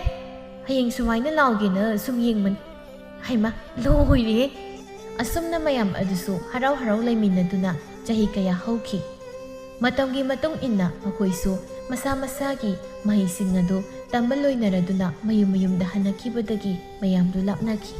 ꯍꯌꯦꯡ ꯁꯨꯃꯥꯏꯅ ꯂꯥꯎꯒꯦꯅ ꯁꯨꯝ ꯌꯦꯡꯕꯅꯤ꯫ ꯍꯩꯃꯥ, ꯂꯣꯏꯔꯦꯍꯦ!" ꯑꯁꯨꯝꯅ ꯃꯌꯥꯝ ꯑꯗꯨꯁꯨ ꯍꯔꯥꯎ ꯍꯔꯥꯎ ꯂꯩꯃꯤꯟꯅꯗꯨꯅ ꯆꯍꯤ ꯀꯌꯥ ꯍꯧꯈꯤ꯫ ꯃꯇꯝꯒꯤ ꯃꯇꯨꯡ ꯏꯟꯅ ꯃꯈꯣꯏꯁꯨ ꯃꯁꯥ ꯃꯁꯥꯒꯤ ꯃꯍꯩꯁꯤꯡ ꯑꯗꯨ ꯇꯝꯕ ꯂꯣꯏꯅꯔꯗꯨꯅ ꯃꯌꯨꯝ ꯃꯌꯨꯝꯗ ꯍꯟꯅꯈꯤꯕꯗꯒꯤ ꯃꯌꯥꯝꯗꯨ ꯂꯥꯞꯅꯈꯤ꯫